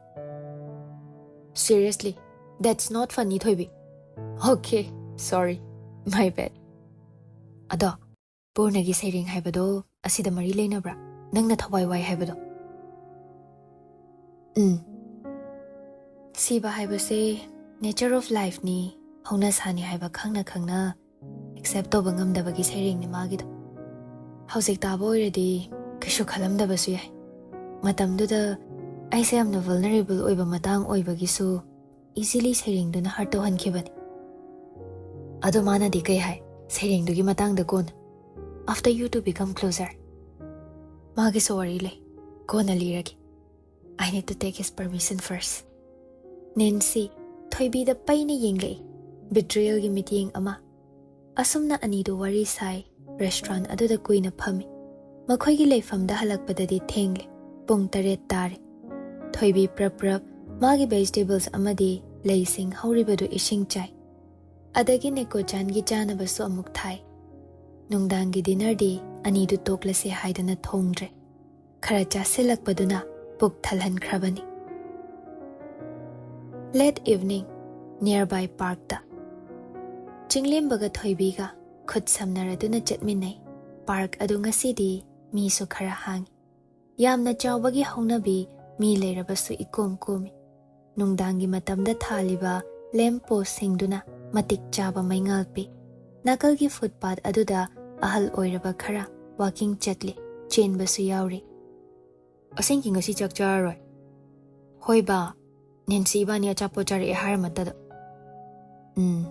Seriously, that's not funny, ꯊꯣꯏꯕꯤ꯫ Okay, sorry. My bad. ꯑꯗꯣ, ꯄꯨꯔꯅꯒꯤ ꯁꯩꯔꯦꯡ ꯍꯥꯏꯕꯗꯣ ꯑꯁꯤꯗ ꯃꯔꯤ ꯂꯩꯅꯕ꯭ꯔꯥ? ꯅꯪꯅ ꯊꯋꯥꯏ ꯋꯥꯏ ꯍꯥꯏꯕꯗꯣ? ꯎꯝ꯫ ꯁꯤꯕ ꯍꯥꯏꯕꯁꯦ nature of lifeꯅꯤ, ꯍꯧꯅꯁꯥꯅꯤ ꯍꯥꯏꯕ ꯈꯪꯅ ꯈꯪꯅ accept ꯇꯧꯕ ꯉꯝꯗꯕꯒꯤ ꯁꯩꯔꯦꯡꯅꯤ ꯃꯥꯒꯤꯗꯣ꯫ ꯍꯧꯖꯤꯛ ꯇꯥꯕ ꯑꯣꯏꯔꯗꯤ ꯀꯩꯁꯨ ꯈꯜꯂꯝꯗꯕꯁꯨ ꯌꯥꯏ꯫ ꯃꯇꯝꯗꯨꯗ ꯑꯩꯁꯦ ꯌꯥꯝꯅ vulnerable ꯑꯣꯏꯕ ꯃꯇꯥꯡ ꯑꯣꯏꯕꯒꯤꯁꯨ easily ꯁꯩꯔꯦꯡꯗꯨꯅ hurt ꯇꯧꯍꯟꯈꯤꯕꯅꯤ꯫ ꯑꯗꯣ ꯃꯥꯅꯗꯤ ꯀꯩ ꯍꯥꯏ? ꯁꯩꯔꯦꯡꯗꯨꯒꯤ ꯃꯇꯥꯡꯗ ꯀꯣꯟꯅ, after you two become closer꯫ ꯃꯥꯒꯤꯁꯨ ꯋꯥꯔꯤ ꯂꯩ, ꯀꯣꯟꯅ ꯂꯤꯔꯒꯦ꯫ I need to take his permission first. ꯅꯦꯟꯁꯤ ꯊꯣꯏꯕꯤꯗ ꯄꯩꯅ ꯌꯦꯡꯂꯛꯏ, betrayalꯒꯤ ꯃꯤꯠꯌꯦꯡ ꯑꯃ꯫ ꯑꯁꯨꯝꯅ ꯑꯅꯤꯗꯨ ꯋꯥꯔꯤ ꯁꯥꯏ꯫ Restaurant ꯑꯗꯨꯗ ꯀꯨꯏꯅ ꯐꯝꯃꯤ꯫ ꯃꯈꯣꯏꯒꯤ ꯂꯩꯐꯝꯗ ꯍꯜꯂꯛꯄꯗꯗꯤ ꯊꯦꯡꯂꯦ꯫ ꯄꯨꯡ ꯇꯔꯦꯠ ꯇꯥꯔꯦ꯫ ꯊꯣꯏꯕꯤ ꯄ꯭ꯔꯞ ꯄ꯭ꯔꯞ ꯃꯥꯒꯤ vegetables ꯑꯃꯗꯤ ꯂꯩꯁꯤꯡ ꯍꯧꯔꯤꯕꯗꯨ ꯏꯁꯤꯡ ꯆꯥꯏ꯫ ꯑꯗꯒꯤ ꯅꯦꯀꯣꯆꯥꯟꯒꯤ ꯆꯥꯅꯕꯁꯨ ꯑꯃꯨꯛ ꯊꯥꯏ꯫ ꯅꯨꯡꯗꯥꯡꯒꯤ dinnerꯗꯤ ꯑꯅꯤꯗꯨ ꯇꯣꯛꯂꯁꯦ ꯍꯥꯏꯗꯅ ꯊꯣꯡꯗ꯭ꯔꯦ꯫ ꯈꯔ ꯆꯥꯁꯤꯜꯂꯛꯄꯗꯨꯅ ꯄꯨꯛ ꯊꯜꯍꯟꯈ꯭ꯔꯕꯅꯤ꯫ Late evening, nearby parkꯇ꯫ ꯆꯤꯡꯂꯦꯝꯕꯒ ꯊꯣꯏꯕꯤꯒ ꯈꯨꯠ ꯁꯝꯅꯔꯗꯨꯅ ꯆꯠꯃꯤꯟꯅꯩ꯫ Park ꯑꯗꯨ ꯉꯁꯤꯗꯤ ꯃꯤꯁꯨ ꯈꯔ ꯍꯥꯡꯏ꯫ ꯌꯥꯝꯅ ꯆꯥꯎꯕꯒꯤ ꯍꯧꯅꯕꯤ ꯃꯤ ꯂꯩꯔꯕꯁꯨ ꯏꯀꯣꯝ ꯀꯣꯝꯃꯤ꯫ ꯅꯨꯡꯗꯥꯡꯒꯤ ꯃꯇꯝꯗ ꯊꯥꯜꯂꯤꯕ lamp postꯁꯤꯡꯗꯨꯅ ꯃꯇꯤꯛ ꯆꯥꯕ ꯃꯩꯉꯥꯜ ꯄꯤ꯫ ꯅꯥꯀꯜꯒꯤ footpath ꯑꯗꯨꯗ ꯑꯍꯜ ꯑꯣꯏꯔꯕ ꯈꯔ walking ꯆꯠꯂꯤ, ꯆꯦꯟꯕꯁꯨ ꯌꯥꯎꯔꯤ꯫ "ꯑꯁꯦꯡꯀꯤ ꯉꯁꯤ ꯆꯥꯛ ꯆꯥꯔꯔꯣꯏ?" "ꯍꯣꯏ ꯕꯥ, ꯅꯦꯟꯁꯤ ꯏꯕꯥꯅꯤ ꯑꯆꯥꯄꯣꯠ ꯆꯥꯔꯛꯑꯦ ꯍꯥꯏꯔꯝꯃꯠꯇꯗ꯫" "ꯎꯝ,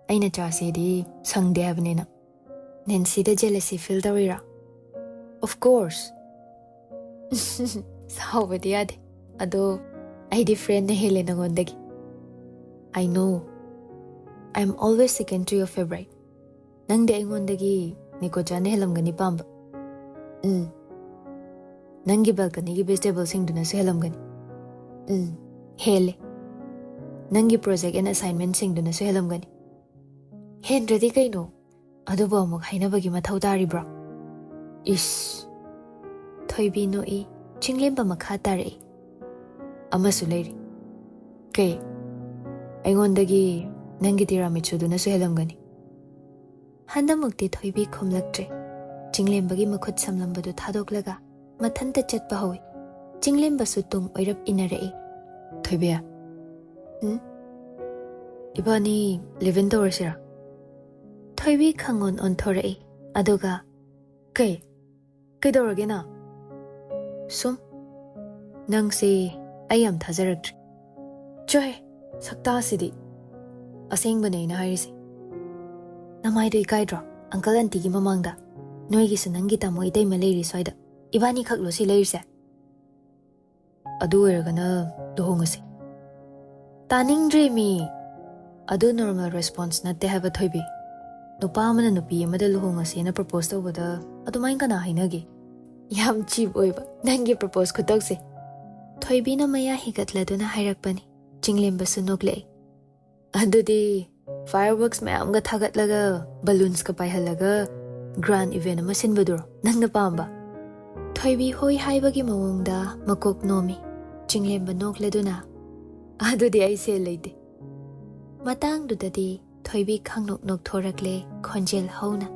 ꯑꯩꯅ ꯆꯥꯁꯦꯗꯤ ꯁꯪꯗꯦ ꯍꯥꯏꯕꯅꯤꯅ꯫ ꯅꯦꯟꯁꯤꯗ ꯖꯦꯂꯁꯤ ꯐꯤꯜ ꯇꯧꯔꯤꯔꯣ? Of course. ꯁꯥꯎꯕꯗꯤ ꯌꯥꯗꯦ꯫ ꯑꯗꯣ ꯑꯩꯗꯤ ꯐ꯭ꯔꯦꯟꯅ ꯍꯦꯜꯂꯦ ꯅꯉꯣꯟꯗꯒꯤ꯫ I know. I am always second to your favorite. ꯅꯪꯗꯤ ꯑꯩꯉꯣꯟꯗꯒꯤ ꯅꯤꯀꯣꯆꯥꯅ ꯍꯦꯜꯂꯝꯒꯅꯤ ꯄꯥꯝꯕ꯫ ꯎꯝ. ꯅꯪꯒꯤ ꯕꯦꯜꯀꯅꯤꯒꯤ ꯚꯦꯖꯤꯇꯦꯕꯜꯁꯤꯡꯗꯨꯅꯁꯨ ꯍꯦꯜꯂꯝꯒꯅꯤ꯫ ꯎꯝ. ꯍꯦꯜꯂꯦ꯫ ꯅꯪꯒꯤ ꯄ꯭ꯔꯣꯖꯦꯛ ꯑꯦꯟ ꯑꯁꯥꯏꯟꯃꯦꯟꯁꯤꯡꯗꯨꯅꯁꯨ ꯍꯦꯜꯂꯝꯒꯅꯤ꯫ ꯍꯦꯟꯗ꯭ꯔꯗꯤ ꯀꯩꯅꯣ? ꯑꯗꯨꯕꯨ ꯑꯃꯨꯛ ꯍꯥꯏꯅꯕꯒꯤ ꯃꯊꯧ ꯇꯥꯔꯤꯕ꯭ꯔꯣ? ꯏꯁ꯫ ꯊꯣꯏꯕꯤ ꯅꯣꯛꯏ꯫ ꯆꯤꯡꯂꯦꯝꯕ ꯃꯈꯥ ꯇꯥꯔꯛꯏ꯫ ꯑꯃꯁꯨ ꯂꯩꯔꯤ꯫ ꯀꯩ? ꯑꯩꯉꯣꯟꯗꯒꯤ ꯅꯪꯒꯤ ꯇꯤꯔꯥꯃꯤꯠꯁꯨꯗꯨꯅꯁꯨ ꯍꯦꯜꯂꯝꯒꯅꯤ꯫ ꯍꯟꯗꯛꯃꯨꯛꯇꯤ ꯊꯣꯏꯕꯤ ꯈꯨꯝꯂꯛꯇ꯭ꯔꯦ꯫ ꯆꯤꯡꯂꯦꯝꯕꯒꯤ ꯃꯈꯨꯠ ꯁꯝꯂꯝꯕꯗꯨ ꯊꯥꯗꯣꯛꯂꯒ ꯃꯊꯟꯇ ꯆꯠꯄ ꯍꯧꯏ꯫ ꯆꯤꯡꯂꯦꯝꯕꯁꯨ ꯇꯨꯡ ꯑꯣꯏꯔꯞ ꯏꯟꯅꯔꯛꯏ꯫ ꯊꯣꯏꯕꯤ꯫ ꯎꯝ? ꯏꯕꯥꯅꯤ ꯂꯤꯚ ꯏꯟ ꯇꯧꯔꯁꯤꯔꯥ? ꯊꯣꯏꯕꯤ ꯈꯪꯑꯣꯟ ꯑꯣꯟꯊꯣꯔꯛꯏ꯫ ꯑꯗꯨꯒ, ꯀꯩ? ꯀꯩꯗꯧꯔꯒꯦ ꯅꯪ? ꯁꯨꯝ꯫ ꯅꯪꯁꯦ ꯑꯩ ꯌꯥꯝ ꯊꯥꯖꯔꯛꯇ꯭ꯔꯦ꯫ ꯆꯣꯍꯦ, ꯁꯛꯇꯥꯁꯤꯗꯤ꯫ ꯑꯁꯦꯡꯕꯅꯦ ꯑꯩꯅ ꯍꯥꯏꯔꯤꯁꯦ꯫ ꯅꯃꯥꯏꯗꯣ ꯏꯀꯥꯏꯗ꯭ꯔꯣ? ꯑꯪꯀꯜ ꯑꯟꯇꯤꯒꯤ ꯃꯃꯥꯡꯗ꯫ ꯅꯣꯏꯒꯤꯁꯨ ꯅꯪꯒꯤ ꯇꯥꯃꯣ ꯏꯇꯩꯃ ꯂꯩꯔꯤ ꯁ꯭ꯋꯥꯏꯗ꯫ ꯏꯕꯥꯅꯤꯈꯛꯂꯣ ꯁꯤ ꯂꯩꯔꯤꯁꯦ? ꯑꯗꯨ ꯑꯣꯏꯔꯒꯅ ꯂꯨꯍꯣꯡꯉꯁꯤ꯫ ꯇꯥꯅꯤꯡꯗ꯭ꯔꯦ ꯃꯤ꯫ ꯑꯗꯨ ꯅꯣꯔꯃꯦꯜ ꯔꯦꯁꯄꯣꯟꯁ ꯅꯠꯇꯦ ꯍꯥꯏꯕ ꯊꯣꯏꯕꯤ꯫ ꯅꯨꯄꯥ ꯑꯃꯅ ꯅꯨꯄꯤ ꯑꯃꯗ ꯂꯨꯍꯣꯡꯉꯁꯦꯅ ꯄ꯭ꯔꯄꯣꯁ ꯇꯧꯕꯗ ꯑꯗꯨꯃꯥꯏꯅ ꯀꯅꯥ ꯍꯥꯏꯅꯒꯦ? ꯌꯥꯝ ꯆꯤꯞ ꯑꯣꯏꯕ ꯅꯪꯒꯤ ꯄ꯭ꯔꯄꯣꯁ ꯈꯨꯇꯧꯁꯦ꯫ ꯊꯣꯏꯕꯤꯅ ꯃꯌꯥ ꯍꯤꯒꯠꯂꯗꯨꯅ ꯍꯥꯏꯔꯛꯄꯅꯤ꯫ ꯆꯤꯡꯂꯦꯝꯕꯁꯨ ꯅꯣꯛꯂꯛꯏ꯫ ꯑꯗꯨꯗꯤ ꯐꯥꯌꯔꯋꯔꯛꯁ ꯃꯌꯥꯝꯒ ꯊꯥꯒꯠꯂꯒ ꯕꯂꯨꯟꯁꯀ ꯄꯥꯏꯍꯜꯂꯒ ꯒ꯭ꯔꯥꯟ ꯏꯚꯦꯟ ꯑꯃ ꯁꯤꯟꯕꯗꯨꯔꯣ ꯅꯪꯅ ꯄꯥꯝꯕ? ꯊꯣꯏꯕꯤ ꯍꯣꯏ ꯍꯥꯏꯕꯒꯤ ꯃꯑꯣꯡꯗ ꯃꯀꯣꯛ ꯅꯣꯝꯃꯤ꯫ ꯆꯤꯡꯂꯦꯝꯕ ꯅꯣꯛꯂꯗꯨꯅ, "ꯑꯗꯨꯗꯤ ꯑꯩ ꯁꯦꯜ ꯂꯩꯇꯦ꯫" ꯃꯇꯥꯡꯗꯨꯗꯗꯤ ꯊꯣꯏꯕꯤ ꯈꯪꯅꯣꯛ ꯅꯣꯛꯊꯣꯔꯛꯂꯦ, ꯈꯣꯟꯖꯦꯜ ꯍꯧꯅ꯫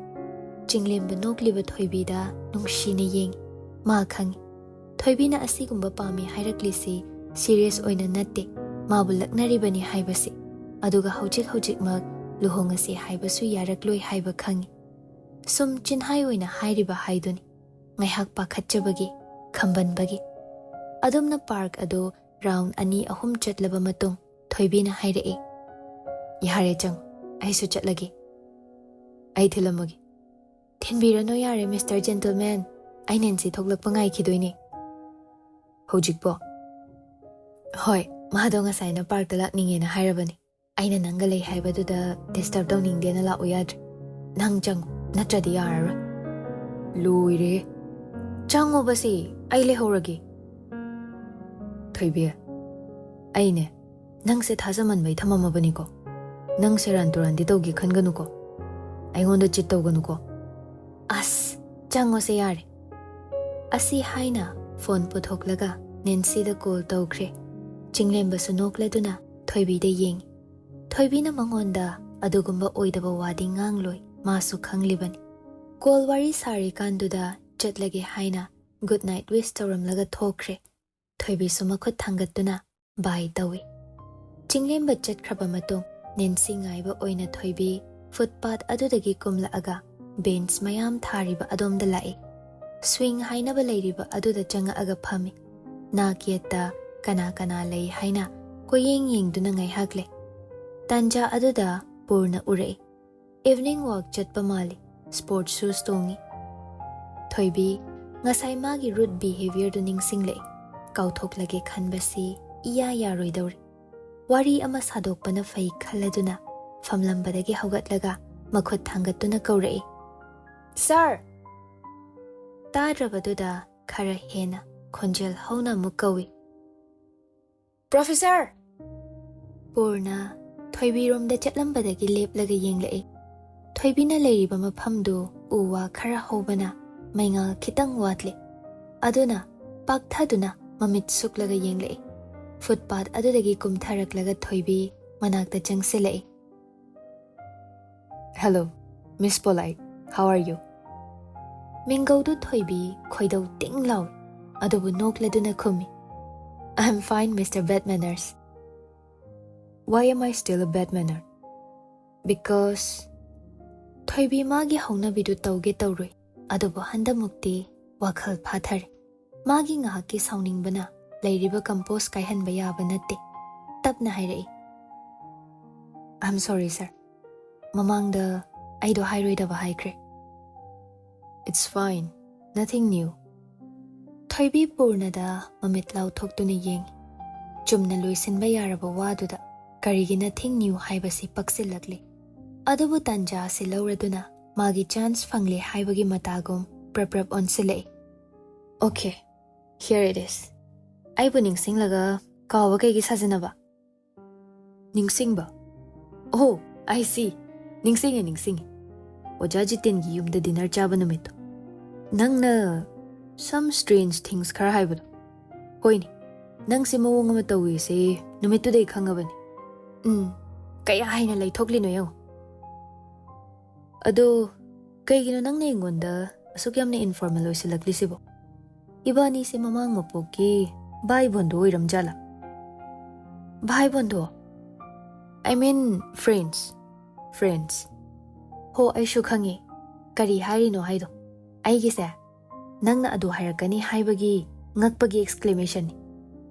ꯆꯤꯡꯂꯦꯝꯕ ꯅꯣꯛꯂꯤꯕ ꯊꯣꯏꯕꯤꯗ ꯅꯨꯡꯁꯤꯅ ꯌꯦꯡꯉꯤ꯫ ꯃꯥ ꯈꯪꯉꯤ꯫ ꯊꯣꯏꯕꯤꯅ ꯑꯁꯤꯒꯨꯝꯕ ꯄꯥꯝꯃꯤ ꯍꯥꯏꯔꯛꯂꯤꯁꯤ ꯁꯤꯔꯤꯌꯁ ꯑꯣꯏꯅ ꯅꯠꯇꯦ, ꯃꯥꯕꯨ ꯂꯛꯅꯔꯤꯕꯅꯤ ꯍꯥꯏꯕꯁꯤ꯫ ꯑꯗꯨꯒ ꯍꯧꯖꯤꯛ ꯍꯧꯖꯤꯛꯃꯛ ꯂꯨꯍꯣꯡꯉꯁꯤ ꯍꯥꯏꯕꯁꯨ ꯌꯥꯔꯛꯂꯣꯏ ꯍꯥꯏꯕ ꯈꯪꯉꯤ꯫ ꯁꯨꯝ ꯆꯤꯟꯍꯥꯏ ꯑꯣꯏꯅ ꯍꯥꯏꯔꯤꯕ ꯍꯥꯏꯗꯨꯅꯤ꯫ ꯉꯥꯏꯍꯥꯛ ꯄꯥꯈꯠꯆꯕꯒꯤ, ꯈꯝꯕꯟꯕꯒꯤ꯫ ꯑꯗꯨꯝꯅ ꯄꯥꯔꯛ ꯑꯗꯨ ꯔꯥꯎꯟ ꯑꯅꯤ ꯑꯍꯨꯝ ꯆꯠꯂꯕ ꯃꯇꯨꯡ ꯊꯣꯏꯕꯤꯅ ꯍꯥꯏꯔꯛꯏ, "ꯌꯥꯔꯦ, ꯆꯪꯉꯨ꯫ ꯑꯩꯁꯨ ꯆꯠꯂꯒꯦ꯫ ꯑꯩ ꯊꯤꯜꯂꯝꯃꯒꯦ꯫ ꯊꯤꯟꯕꯤꯔꯅꯨ ꯌꯥꯔꯦ, ꯃꯤꯁꯇꯔ ꯖꯦꯟꯇꯜꯃꯦꯟ꯫ ꯑꯩ ꯅꯦꯟꯁꯤ ꯊꯣꯛꯂꯛꯄ ꯉꯥꯏꯈꯤꯗꯣꯏꯅꯦ꯫ ꯍꯧꯖꯤꯛꯄꯣ? ꯍꯣꯏ, ꯃꯥꯗꯣ ꯉꯁꯥꯏꯅ ꯄꯥꯔꯛꯇ ꯂꯥꯛꯅꯤꯡꯉꯦꯅ ꯍꯥꯏꯔꯕꯅꯤ꯫ ꯑꯩꯅ ꯅꯪꯒ ꯂꯩ ꯍꯥꯏꯕꯗꯨꯗ ꯗꯤꯁꯇꯔꯕ ꯇꯧꯅꯤꯡꯗꯦꯅ ꯂꯥꯛꯎ ꯌꯥꯗ꯭ꯔꯦ꯫ ꯅꯪ ꯆꯪꯉꯨ, ꯅꯠꯇ꯭ꯔꯗꯤ ꯌꯥꯔꯔꯣꯏ꯫ ꯂꯣꯏꯔꯦ꯫ ꯆꯪꯉꯣꯕꯁꯦ, ꯑꯩ ꯂꯩꯍꯧꯔꯒꯦ꯫ ꯊꯣꯏꯕꯤ, ꯑꯩꯅꯦ ꯅꯪꯁꯦ ꯊꯥꯖꯃꯟꯕꯩ ꯊꯝꯃꯝꯃꯕꯅꯤꯀꯣ꯫ ꯅꯪ ꯁꯦꯔꯥꯟ ꯇꯨꯔꯥꯟꯗꯤ ꯇꯧꯒꯦ ꯈꯟꯒꯅꯨꯀꯣ꯫ ꯑꯩꯉꯣꯟꯗ ꯆꯤꯠ ꯇꯧꯒꯅꯨꯀꯣ꯫ ꯑꯁ, ꯆꯪꯉꯣꯁꯦ ꯌꯥꯔꯦ꯫ ꯑꯁꯤ ꯍꯥꯏꯅ ꯐꯣꯟ ꯄꯨꯊꯣꯛꯂꯒ ꯅꯦꯟꯁꯤꯗ ꯀꯣꯜ ꯇꯧꯈ꯭ꯔꯦ꯫ ꯆꯤꯡꯂꯦꯝꯕꯁꯨ ꯅꯣꯛꯂꯗꯨꯅ ꯊꯣꯏꯕꯤꯗ ꯌꯦꯡꯉꯤ꯫ ꯊꯣꯏꯕꯤꯅ ꯃꯉꯣꯟꯗ ꯑꯗꯨꯒꯨꯝꯕ ꯑꯣꯏꯗꯕ ꯋꯥꯗꯤ ꯉꯥꯡꯂꯣꯏ, ꯃꯥꯁꯨ ꯈꯪꯂꯤꯕꯅꯤ꯫ ꯀꯣꯜ ꯋꯥꯔꯤ ꯁꯥꯔꯤꯀꯥꯟꯗꯨꯗ ꯆꯠꯂꯒꯦ ꯍꯥꯏꯅ ꯒꯨꯗ ꯅꯥꯏꯠ ꯋꯤꯁ ꯇꯧꯔꯝꯂꯒ ꯊꯣꯛꯈ꯭ꯔꯦ꯫ ꯊꯣꯏꯕꯤꯁꯨ ꯃꯈꯨꯠ ꯊꯥꯡꯒꯠꯇꯨꯅ ꯕꯥꯏ ꯇꯧꯏ꯫ ꯆꯤꯡꯂꯦꯝꯕ ꯆꯠꯈ꯭ꯔꯕ ꯃꯇꯨꯡ ꯅꯦꯟꯁꯤ ꯉꯥꯏꯕ ꯑꯣꯏꯅ ꯊꯣꯏꯕꯤ ꯐꯨꯠꯄꯥꯠ ꯑꯗꯨꯗꯒꯤ ꯀꯨꯝꯂꯛꯑꯒ ꯕꯦꯟꯆ ꯃꯌꯥꯝ ꯊꯥꯔꯤꯕ ꯑꯗꯣꯝꯗ ꯂꯥꯛꯏ꯫ ꯁ꯭ꯋꯤꯡ ꯍꯥꯏꯅꯕ ꯂꯩꯔꯤꯕ ꯑꯗꯨꯗ ꯆꯪꯉꯛꯑꯒ ꯐꯝꯃꯤ꯫ ꯅꯥꯛ ꯌꯦꯠꯇ ꯀꯅꯥ ꯀꯅꯥ ꯂꯩ ꯍꯥꯏꯅ ꯀꯣꯏꯌꯦꯡ ꯌꯦꯡꯗꯨꯅ ꯉꯥꯏꯍꯥꯛ ꯂꯩ꯫ ꯇꯥꯟꯖꯥ ꯑꯗꯨꯗ ꯄꯨꯔꯅ ꯎꯔꯛꯏ꯫ ꯏꯚꯅꯤꯡ ꯋꯥꯛ ꯆꯠꯄ ꯃꯥꯜꯂꯤ꯫ ꯁ꯭ꯄꯣꯔꯠ ꯁꯨꯁ ꯇꯣꯡꯉꯤ꯫ ꯊꯣꯏꯕꯤ, ꯉꯁꯥꯏ ꯃꯥꯒꯤ ꯔꯨꯗ ꯕꯤꯍꯦꯕꯤꯌꯔꯗꯨ ꯅꯤꯡꯁꯤꯡꯂꯛꯏ꯫ ꯀꯥꯎꯊꯣꯛꯂꯒꯦ ꯈꯟꯕꯁꯤ ꯏꯌꯥ ꯌꯥꯔꯣꯏꯗꯧꯔꯤ꯫ ꯋꯥꯔꯤ ꯑꯃ ꯁꯥꯗꯣꯛꯄꯅ ꯐꯩ ꯈꯜꯂꯗꯨꯅ ꯐꯝꯂꯝꯕꯗꯒꯤ ꯍꯧꯒꯠꯂꯒ ꯃꯈꯨꯠ ꯊꯥꯡꯒꯠꯇꯨꯅ ꯀꯧꯔꯛꯏ, "ꯁꯥꯔ!" ꯇꯥꯗ꯭ꯔꯕꯗꯨꯗ ꯈꯔ ꯍꯦꯟꯅ ꯈꯣꯟꯖꯦꯜ ꯍꯧꯅ ꯑꯃꯨꯛ ꯀꯧꯏ, "ꯄ꯭ꯔꯣꯐꯦꯁꯔ!" ꯄꯨꯔꯅ ꯊꯣꯏꯕꯤꯔꯣꯝꯗ ꯆꯠꯂꯝꯕꯗꯒꯤ ꯂꯦꯞꯂꯒ ꯌꯦꯡꯂꯛꯏ꯫ ꯊꯣꯏꯕꯤꯅ ꯂꯩꯔꯤꯕ ꯃꯐꯝꯗꯨ ꯎ ꯋꯥ ꯈꯔ ꯍꯧꯕꯅ ꯃꯩꯉꯥꯜ ꯈꯤꯇꯪ ꯋꯥꯠꯂꯤ꯫ ꯑꯗꯨꯅ ꯄꯥꯛꯊꯗꯨꯅ ꯃꯃꯤꯠ ꯁꯨꯛꯂꯒ ꯌꯦꯡꯂꯛꯏ꯫ ꯐꯨꯠꯄꯥꯠ ꯑꯗꯨꯗꯒꯤ ꯀꯨꯝꯊꯔꯛꯂꯒ ꯊꯣꯏꯕꯤ ꯃꯅꯥꯛꯇ ꯆꯪꯁꯤꯜꯂꯛꯏ꯫ "Hello, Miss Polite. How are you?" ꯃꯤꯡꯒꯧꯗꯨ ꯊꯣꯏꯕꯤ ꯈꯣꯏꯗꯧ ꯇꯤꯡ ꯂꯥꯎꯏ, ꯑꯗꯨꯕꯨ ꯅꯣꯛꯂꯗꯨꯅ ꯈꯨꯝꯃꯤ, "I am fine, Mister Bad Manners." "Why am I still a bad manner?" "Because," ꯊꯣꯏꯕꯤ ꯃꯥꯒꯤ ꯍꯧꯅꯕꯤꯗꯨ ꯇꯧꯒꯦ ꯇꯧꯔꯨꯏ, ꯑꯗꯨꯕꯨ ꯍꯟꯗꯛꯃꯨꯛꯇꯤ ꯋꯥꯈꯜ ꯐꯥꯊꯔꯦ꯫ ꯃꯥꯒꯤ ꯉꯥꯏꯍꯥꯛꯀꯤ ꯁꯥꯎꯅꯤꯡꯕꯅ ꯂꯩꯔꯤꯕ ꯀꯝꯄꯣꯁ ꯀꯥꯏꯍꯟꯕ ꯌꯥꯕ ꯅꯠꯇꯦ꯫ ꯇꯞꯅ ꯍꯥꯏꯔꯛꯏ, "I am sorry, sir. ꯃꯃꯥꯡꯗ ꯑꯩꯗꯣ ꯍꯥꯏꯔꯣꯏꯗꯕ ꯍꯥꯏꯈ꯭ꯔꯦ꯫ It's fine, nothing new. ꯊꯣꯏꯕꯤ ꯄꯨꯔꯅꯗ ꯃꯃꯤꯠ ꯂꯥꯎꯊꯣꯛꯇꯨꯅ ꯌꯦꯡꯉꯤ꯫ ꯆꯨꯝꯅ ꯂꯣꯏꯁꯤꯟꯕ ꯌꯥꯔꯕ ꯋꯥꯗꯨꯗ ꯀꯔꯤꯒꯤ nothing new ꯍꯥꯏꯕꯁꯤ ꯄꯛꯁꯤꯜꯂꯛꯂꯤ꯫ ꯑꯗꯨꯕꯨ ꯇꯥꯟꯖꯥ ꯑꯁꯤ ꯂꯧꯔꯗꯨꯅ ꯃꯥꯒꯤ chance ꯐꯪꯂꯦ ꯍꯥꯏꯕꯒꯤ ꯃꯇꯥꯒꯨꯝ ꯄ꯭ꯔꯞ ꯄ꯭ꯔꯞ ꯑꯣꯟꯁꯤꯜꯂꯛꯏ꯫ Okay, here it is. ꯑꯩꯕꯨ ꯅꯤꯡꯁꯤꯡꯂꯒ ꯀꯥꯎꯕ ꯀꯩꯒꯤ ꯁꯥꯖꯅꯕ? ꯅꯤꯡꯁꯤꯡꯕ? Oh, I see. ꯅꯤꯡꯁꯤꯡꯉꯦ, ꯅꯤꯡꯁꯤꯡꯉꯦ꯫ ꯑꯣꯖꯥ ꯖꯤꯇꯦꯟꯒꯤ ꯌꯨꯝꯗ dinner ꯆꯥꯕ ꯅꯨꯃꯤꯠꯇꯣ꯫ ꯅꯪꯅ some strange things ꯈꯔ ꯍꯥꯏꯕꯗꯣ꯫ ꯍꯣꯏꯅꯦ, ꯅꯪꯁꯦ ꯃꯑꯣꯡ ꯑꯃ ꯇꯧꯏꯁꯦ ꯅꯨꯃꯤꯠꯇꯨꯗꯩ ꯈꯪꯉꯕꯅꯤ꯫ ꯎꯝ, ꯀꯌꯥ ꯍꯩꯅ ꯂꯩꯊꯣꯛꯂꯤꯅꯣ ꯌꯦꯡꯉꯣ꯫ ꯑꯗꯣ ꯀꯩꯒꯤꯅꯣ ꯅꯪꯅ ꯑꯩꯉꯣꯟꯗ ꯑꯁꯨꯛ ꯌꯥꯝꯅ informal ꯑꯣꯏꯁꯤꯜꯂꯛꯂꯤꯁꯤꯕꯣ? ꯏꯕꯥꯅꯤꯁꯦ ꯃꯃꯥꯡ ꯃꯄꯣꯛꯀꯤ ꯚꯥꯏ ꯕꯣꯟꯗꯣ ꯑꯣꯏꯔꯝꯖꯥꯠꯂꯥ? ꯚꯥꯏ ꯕꯣꯟꯗꯣ? I mean friends. Friends. ꯍꯣ, ꯑꯩꯁꯨ ꯈꯪꯉꯦ꯫ ꯀꯔꯤ ꯍꯥꯏꯔꯤꯅꯣ ꯍꯥꯏꯗꯣ꯫ ꯑꯩꯒꯤꯁꯦ ꯅꯪꯅ ꯑꯗꯨ ꯍꯥꯏꯔꯛꯀꯅꯤ ꯍꯥꯏꯕꯒꯤ ꯉꯛꯄꯒꯤ exclamationꯅꯤ꯫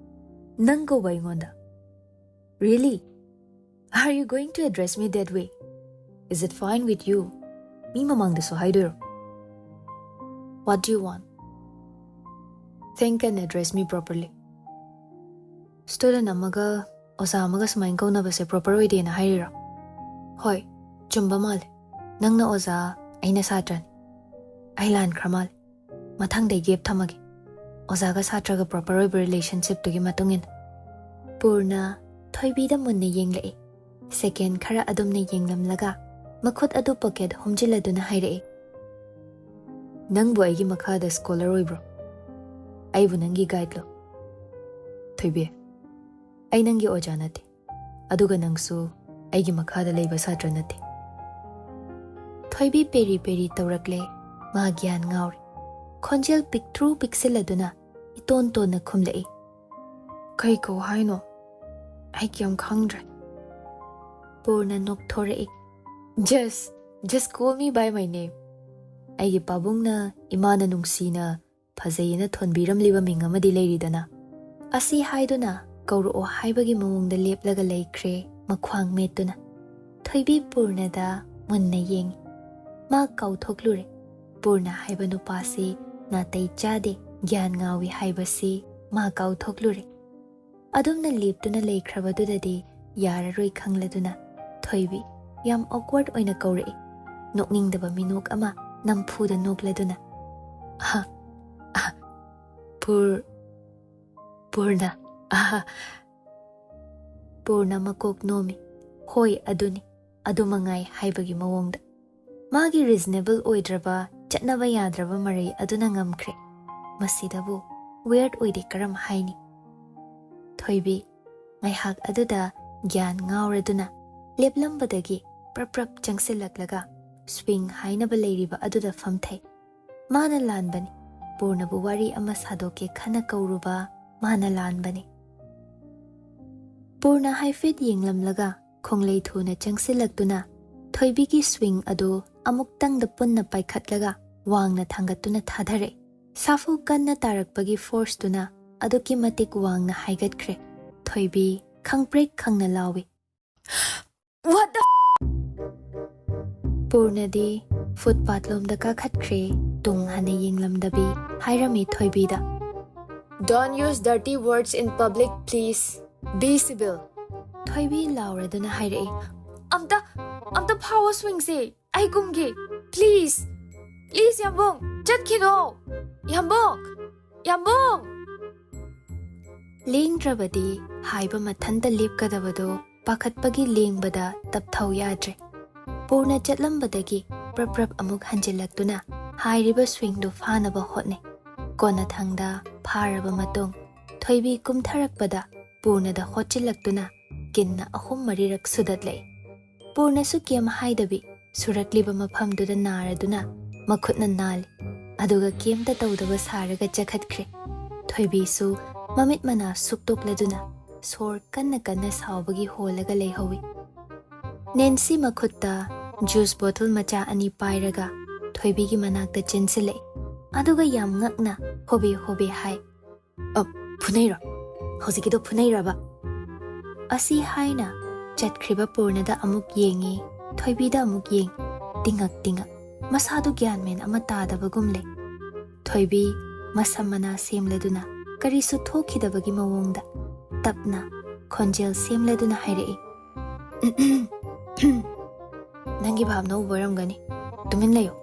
ꯅꯪ ꯀꯧꯕ ꯑꯩꯉꯣꯟꯗ? Really? Are you going to address me that way? Is it fine with you? ꯃꯤ ꯃꯃꯥꯡꯗꯁꯨ ꯍꯥꯏꯗꯣꯏꯔꯣ? What do you want? Think and address me properly. Student ꯑꯃꯒ ꯑꯣꯖꯥ ꯑꯃꯒ ꯁꯨꯃꯥꯏꯅ ꯀꯧꯅꯕꯁꯦ proper ꯑꯣꯏꯗꯦꯅ ꯍꯥꯏꯔꯤꯔꯣ? ꯍꯣꯏ, ꯆꯨꯝꯕ ꯃꯥꯜꯂꯦ꯫ ꯅꯪꯅ ꯑꯣꯖꯥ, ꯑꯩꯅ ꯁꯥꯇ꯭ꯔꯅꯤ꯫ ꯑꯩ ꯂꯥꯟꯈ꯭ꯔ ꯃꯥꯜꯂꯦ꯫ ꯃꯊꯪꯗꯩ gap ꯊꯝꯃꯒꯦ꯫ ꯑꯣꯖꯥꯒ ꯁꯥꯇ꯭ꯔꯒ proper ꯑꯣꯏꯕ relationshipꯇꯨꯒꯤ ꯃꯇꯨꯡ ꯏꯟꯅ꯫ ꯄꯨꯔꯅ ꯊꯣꯏꯕꯤꯗ ꯃꯨꯟꯅ ꯌꯦꯡꯂꯛꯏ꯫ Second ꯈꯔ ꯑꯗꯨꯝꯅ ꯌꯦꯡꯂꯝꯂꯒ ꯃꯈꯨꯠ ꯑꯗꯨ pocket ꯍꯨꯝꯖꯤꯜꯂꯗꯨꯅ ꯍꯥꯏꯔꯛꯏ, "ꯅꯪꯕꯨ ꯑꯩꯒꯤ ꯃꯈꯥꯗ scholar ꯑꯣꯏꯕ꯭ꯔꯣ? ꯑꯩꯕꯨ ꯅꯪꯒꯤ guideꯂꯣ? ꯊꯣꯏꯕꯤ, ꯑꯩ ꯅꯪꯒꯤ ꯑꯣꯖꯥ ꯅꯠꯇꯦ, ꯑꯗꯨꯒ ꯅꯪꯁꯨ ꯑꯩꯒꯤ ꯃꯈꯥꯗ ꯂꯩꯕ ꯁꯥꯇ꯭ꯔ ꯅꯠꯇꯦ꯫" ꯊꯣꯏꯕꯤ ꯄꯦꯔꯤ ꯄꯦꯔꯤ ꯇꯧꯔꯛꯂꯦ꯫ ꯃꯥ ꯒ꯭ꯌꯥꯟ ꯉꯥꯎꯔꯦ꯫ ꯈꯣꯟꯖꯦꯜ ꯄꯤꯛꯇ꯭ꯔꯨ ꯄꯤꯛꯁꯤꯜꯂꯗꯨꯅ ꯏꯇꯣꯟ ꯇꯣꯟꯅ ꯈꯨꯝꯂꯛꯏ, "ꯀꯩ ꯀꯧ ꯍꯥꯏꯅꯣ? ꯑꯩ ꯀꯩꯝ ꯈꯪꯗ꯭ꯔꯦ꯫" Purna ꯅꯣꯛꯊꯣꯔꯛꯏ, "Just, just call me by my name꯫ ꯑꯩꯒꯤ ꯄꯥꯕꯨꯡꯅ ꯏꯃꯥꯅ ꯅꯨꯡꯁꯤꯅ ꯐꯖꯩꯌꯦꯅ ꯊꯣꯟꯕꯤꯔꯝꯂꯤꯕ ꯃꯤꯡ ꯑꯃꯗꯤ ꯂꯩꯔꯤꯗꯅ꯫" ꯑꯁꯤ ꯍꯥꯏꯗꯨꯅ ꯀꯧꯔꯛꯑꯣ ꯍꯥꯏꯕꯒꯤ ꯃꯑꯣꯡꯗ ꯂꯦꯞꯂꯒ ꯂꯩꯈ꯭ꯔꯦ ꯃꯈ꯭ꯋꯥꯡ ꯃꯦꯠꯇꯨꯅ꯫ ꯊꯣꯏꯕꯤ ꯄꯨꯔꯅꯗ ꯃꯨꯟꯅ ꯌꯦꯡꯏ꯫ ꯃꯥ ꯀꯥꯎꯊꯣꯛꯂꯨꯔꯦ꯫ ꯄꯨꯔꯅ ꯍꯥꯏꯕ ꯅꯨꯄꯥꯁꯤ ꯅꯥꯇꯩ ꯆꯥꯗꯦ, ꯒ꯭ꯌꯥꯟ ꯉꯥꯎꯏ ꯍꯥꯏꯕꯁꯤ ꯃꯥ ꯀꯥꯎꯊꯣꯛꯂꯨꯔꯦ꯫ ꯑꯗꯨꯝꯅ ꯂꯦꯞꯇꯨꯅ ꯂꯩꯈ꯭ꯔꯕꯗꯨꯗꯗꯤ ꯌꯥꯔꯔꯣꯏ ꯈꯪꯂꯗꯨꯅ ꯊꯣꯏꯕꯤ ꯌꯥꯝ awkward ꯑꯣꯏꯅ ꯀꯧꯔꯛꯏ꯫ ꯅꯣꯛꯅꯤꯡꯗꯕ ꯃꯤꯅꯣꯛ ꯑꯃ ꯅꯝꯐꯨꯗ ꯅꯣꯛꯂꯗꯨꯅ, "ꯑꯍ, ꯑꯍ, ꯄꯨꯔ, ꯄꯨꯔꯅ, ꯑꯍ," ꯄꯨꯔꯅ ꯃꯀꯣꯛ ꯅꯣꯝꯃꯤ꯫ "ꯍꯣꯏ, ꯑꯗꯨꯅꯤ, ꯑꯗꯨ ꯃꯉꯥꯏ" ꯍꯥꯏꯕꯒꯤ ꯃꯑꯣꯡꯗ꯫ ꯃꯥꯒꯤ reasonable ꯑꯣꯏꯗ꯭ꯔꯕ, ꯆꯠꯅꯕ ꯌꯥꯗ꯭ꯔꯕ ꯃꯔꯩ ꯑꯗꯨꯅ ꯉꯝꯈ꯭ꯔꯦ꯫ ꯃꯁꯤꯗꯕꯨ weird ꯑꯣꯏꯗꯦ ꯀꯔꯝ ꯍꯥꯏꯅꯤ? ꯊꯣꯏꯕꯤ ꯉꯥꯏꯍꯥꯛ ꯑꯗꯨꯗ ꯒ꯭ꯌꯥꯟ ꯉꯥꯎꯔꯗꯨꯅ ꯂꯦꯞꯂꯝꯕꯗꯒꯤ ꯄ꯭ꯔꯞ ꯄ꯭ꯔꯞ ꯆꯪꯁꯤꯜꯂꯛꯂꯒ swing ꯍꯥꯏꯅꯕ ꯂꯩꯔꯤꯕ ꯑꯗꯨꯗ ꯐꯝꯊꯩ꯫ ꯃꯥꯅ ꯂꯥꯟꯕꯅꯤ꯫ ꯄꯨꯔꯅꯕꯨ ꯋꯥꯔꯤ ꯑꯃ ꯁꯥꯗꯣꯛꯀꯦ ꯈꯟꯅ ꯀꯧꯔꯨꯕ ꯃꯥꯅ ꯂꯥꯟꯕꯅꯤ꯫ ꯄꯨꯔꯅ ꯍꯥꯏꯐꯦꯠ ꯌꯦꯡꯂꯝꯂꯒ ꯈꯣꯡꯂꯩ ꯊꯨꯅ ꯆꯪꯁꯤꯜꯂꯛꯇꯨꯅ ꯊꯣꯏꯕꯤꯒꯤ swing ꯑꯗꯨ ꯑꯃꯨꯛꯇꯪꯗ ꯄꯨꯟꯅ ꯄꯥꯏꯈꯠꯂꯒ ꯋꯥꯡꯅ ꯊꯥꯡꯒꯠꯇꯨꯅ ꯊꯥꯗꯔꯛꯏ꯫ ꯁꯥꯐꯨ ꯀꯟꯅ ꯇꯥꯔꯛꯄꯒꯤ forceꯇꯨꯅ ꯑꯗꯨꯛꯀꯤ ꯃꯇꯤꯛ ꯋꯥꯡꯅ ꯍꯥꯏꯒꯠꯈ꯭ꯔꯦ꯫ ꯊꯣꯏꯕꯤ ꯈꯪꯄ꯭ꯔꯦꯛ ꯈꯪꯅ ꯂꯥꯎꯏ꯫ "What the?" ꯄꯨꯔꯅꯗꯤ footpath ꯂꯣꯝꯗ ꯀꯥꯈꯠꯈ꯭ꯔꯦ꯫ ꯇꯨꯡ ꯍꯟꯅ ꯌꯦꯡꯂꯝꯗꯕꯤ ꯍꯥꯏꯔꯝꯃꯤ ꯊꯣꯏꯕꯤꯗ, "Don't use dirty words in public, please. Be civil." ꯊꯣꯏꯕꯤ ꯂꯥꯎꯔꯗꯨꯅ ꯍꯥꯏꯔꯛꯏ, "ꯑꯝꯇ, ꯑꯝꯇ ꯐꯥꯎꯑꯣ swingꯁꯦ, ꯑꯩ ꯀꯨꯝꯒꯦ꯫ Please, please, ꯌꯥꯝꯕꯨꯡ, ꯆꯠꯈꯤꯅꯣ꯫ ꯌꯥꯝꯕꯨꯡ, ꯌꯥꯝꯕꯨꯡ!" ꯂꯦꯡꯗ꯭ꯔꯕꯗꯤ ꯍꯥꯏꯕ ꯃꯊꯟꯇ ꯂꯦꯞꯀꯗꯕꯗꯣ ꯄꯥꯈꯠꯄꯒꯤ ꯂꯦꯡꯕꯗ ꯇꯞꯊꯧ ꯌꯥꯗ꯭ꯔꯦ꯫ ꯄꯨꯔꯅ ꯆꯠꯂꯝꯕꯗꯒꯤ ꯄ꯭ꯔꯞ ꯄ꯭ꯔꯞ ꯑꯃꯨꯛ ꯍꯟꯖꯤꯜꯂꯛꯇꯨꯅ ꯍꯥꯏꯔꯤꯕ swingꯗꯨ ꯐꯥꯅꯕ ꯍꯣꯠꯅꯩ꯫ ꯀꯣꯟꯅꯊꯪꯗ ꯐꯥꯔꯕ ꯃꯇꯨꯡ ꯊꯣꯏꯕꯤ ꯀꯨꯝꯊꯔꯛꯄꯗ ꯄꯨꯔꯅꯗ ꯍꯣꯠꯆꯤꯜꯂꯛꯇꯨꯅ ꯀꯤꯟꯅ ꯑꯍꯨꯝ ꯃꯔꯤꯔꯛ ꯁꯨꯗꯠꯂꯛꯏ꯫ ꯄꯨꯔꯅꯁꯨ ꯀꯩꯝ ꯍꯥꯏꯗꯕꯤ ꯁꯨꯔꯛꯂꯤꯕ ꯃꯐꯝꯗꯨꯗ ꯅꯥꯔꯗꯨꯅ ꯃꯈꯨꯠꯅ ꯅꯥꯜꯂꯤ꯫ ꯑꯗꯨꯒ ꯀꯩꯝꯇ ꯇꯧꯗꯕ ꯁꯥꯔꯒ ꯆꯠꯈꯠꯈ꯭ꯔꯦ꯫ ꯊꯣꯏꯕꯤꯁꯨ ꯃꯃꯤꯠ ꯃꯅꯥ ꯁꯨꯛꯇꯣꯛꯂꯗꯨꯅ ꯁꯣꯔ ꯀꯟꯅ ꯀꯟꯅ ꯁꯥꯎꯕꯒꯤ ꯍꯣꯜꯂꯒ ꯂꯩꯍꯧꯏ꯫ ꯅꯦꯟꯁꯤ ꯃꯈꯨꯠꯇ juice bottle ꯃꯆꯥ ꯑꯅꯤ ꯄꯥꯏꯔꯒ ꯊꯣꯏꯕꯤꯒꯤ ꯃꯅꯥꯛꯇ ꯆꯦꯟꯁꯤꯜꯂꯛꯏ꯫ ꯑꯗꯨꯒ ꯌꯥꯝ ꯉꯛꯅ ꯍꯣꯕꯦ ꯍꯣꯕꯦ ꯍꯥꯏ, "ꯑ, ꯐꯨꯅꯩꯔꯣ? ꯍꯧꯖꯤꯛꯀꯤꯗꯣ ꯐꯨꯅꯩꯔꯕ?" ꯑꯁꯤ ꯍꯥꯏꯅ ꯆꯠꯈ꯭ꯔꯤꯕ ꯄꯨꯔꯅꯗ ꯑꯃꯨꯛ ꯌꯦꯡꯉꯤ, ꯊꯣꯏꯕꯤꯗ ꯑꯃꯨꯛ ꯌꯦꯡ, ꯇꯤꯡꯉꯛ ꯇꯤꯡꯉꯛ, ꯃꯁꯥꯗꯨ ꯒ꯭ꯌꯥꯟ ꯃꯦꯟ ꯑꯃ ꯇꯥꯗꯕꯒꯨꯝ ꯂꯩ꯫ ꯊꯣꯏꯕꯤ ꯃꯁꯝ ꯃꯅꯥ ꯁꯦꯝꯂꯗꯨꯅ ꯀꯔꯤꯁꯨ ꯊꯣꯛꯈꯤꯗꯕꯒꯤ ꯃꯑꯣꯡꯗ ꯇꯞꯅ ꯈꯣꯟꯖꯦꯜ ꯁꯦꯝꯂꯗꯨꯅ ꯍꯥꯏꯔꯛꯏ, "ꯅꯪꯒꯤ ꯚꯥꯞꯅ ꯎꯕ ꯑꯣꯏꯔꯝꯒꯅꯤ, ꯇꯨꯃꯤꯟ ꯂꯩꯌꯨ"꯫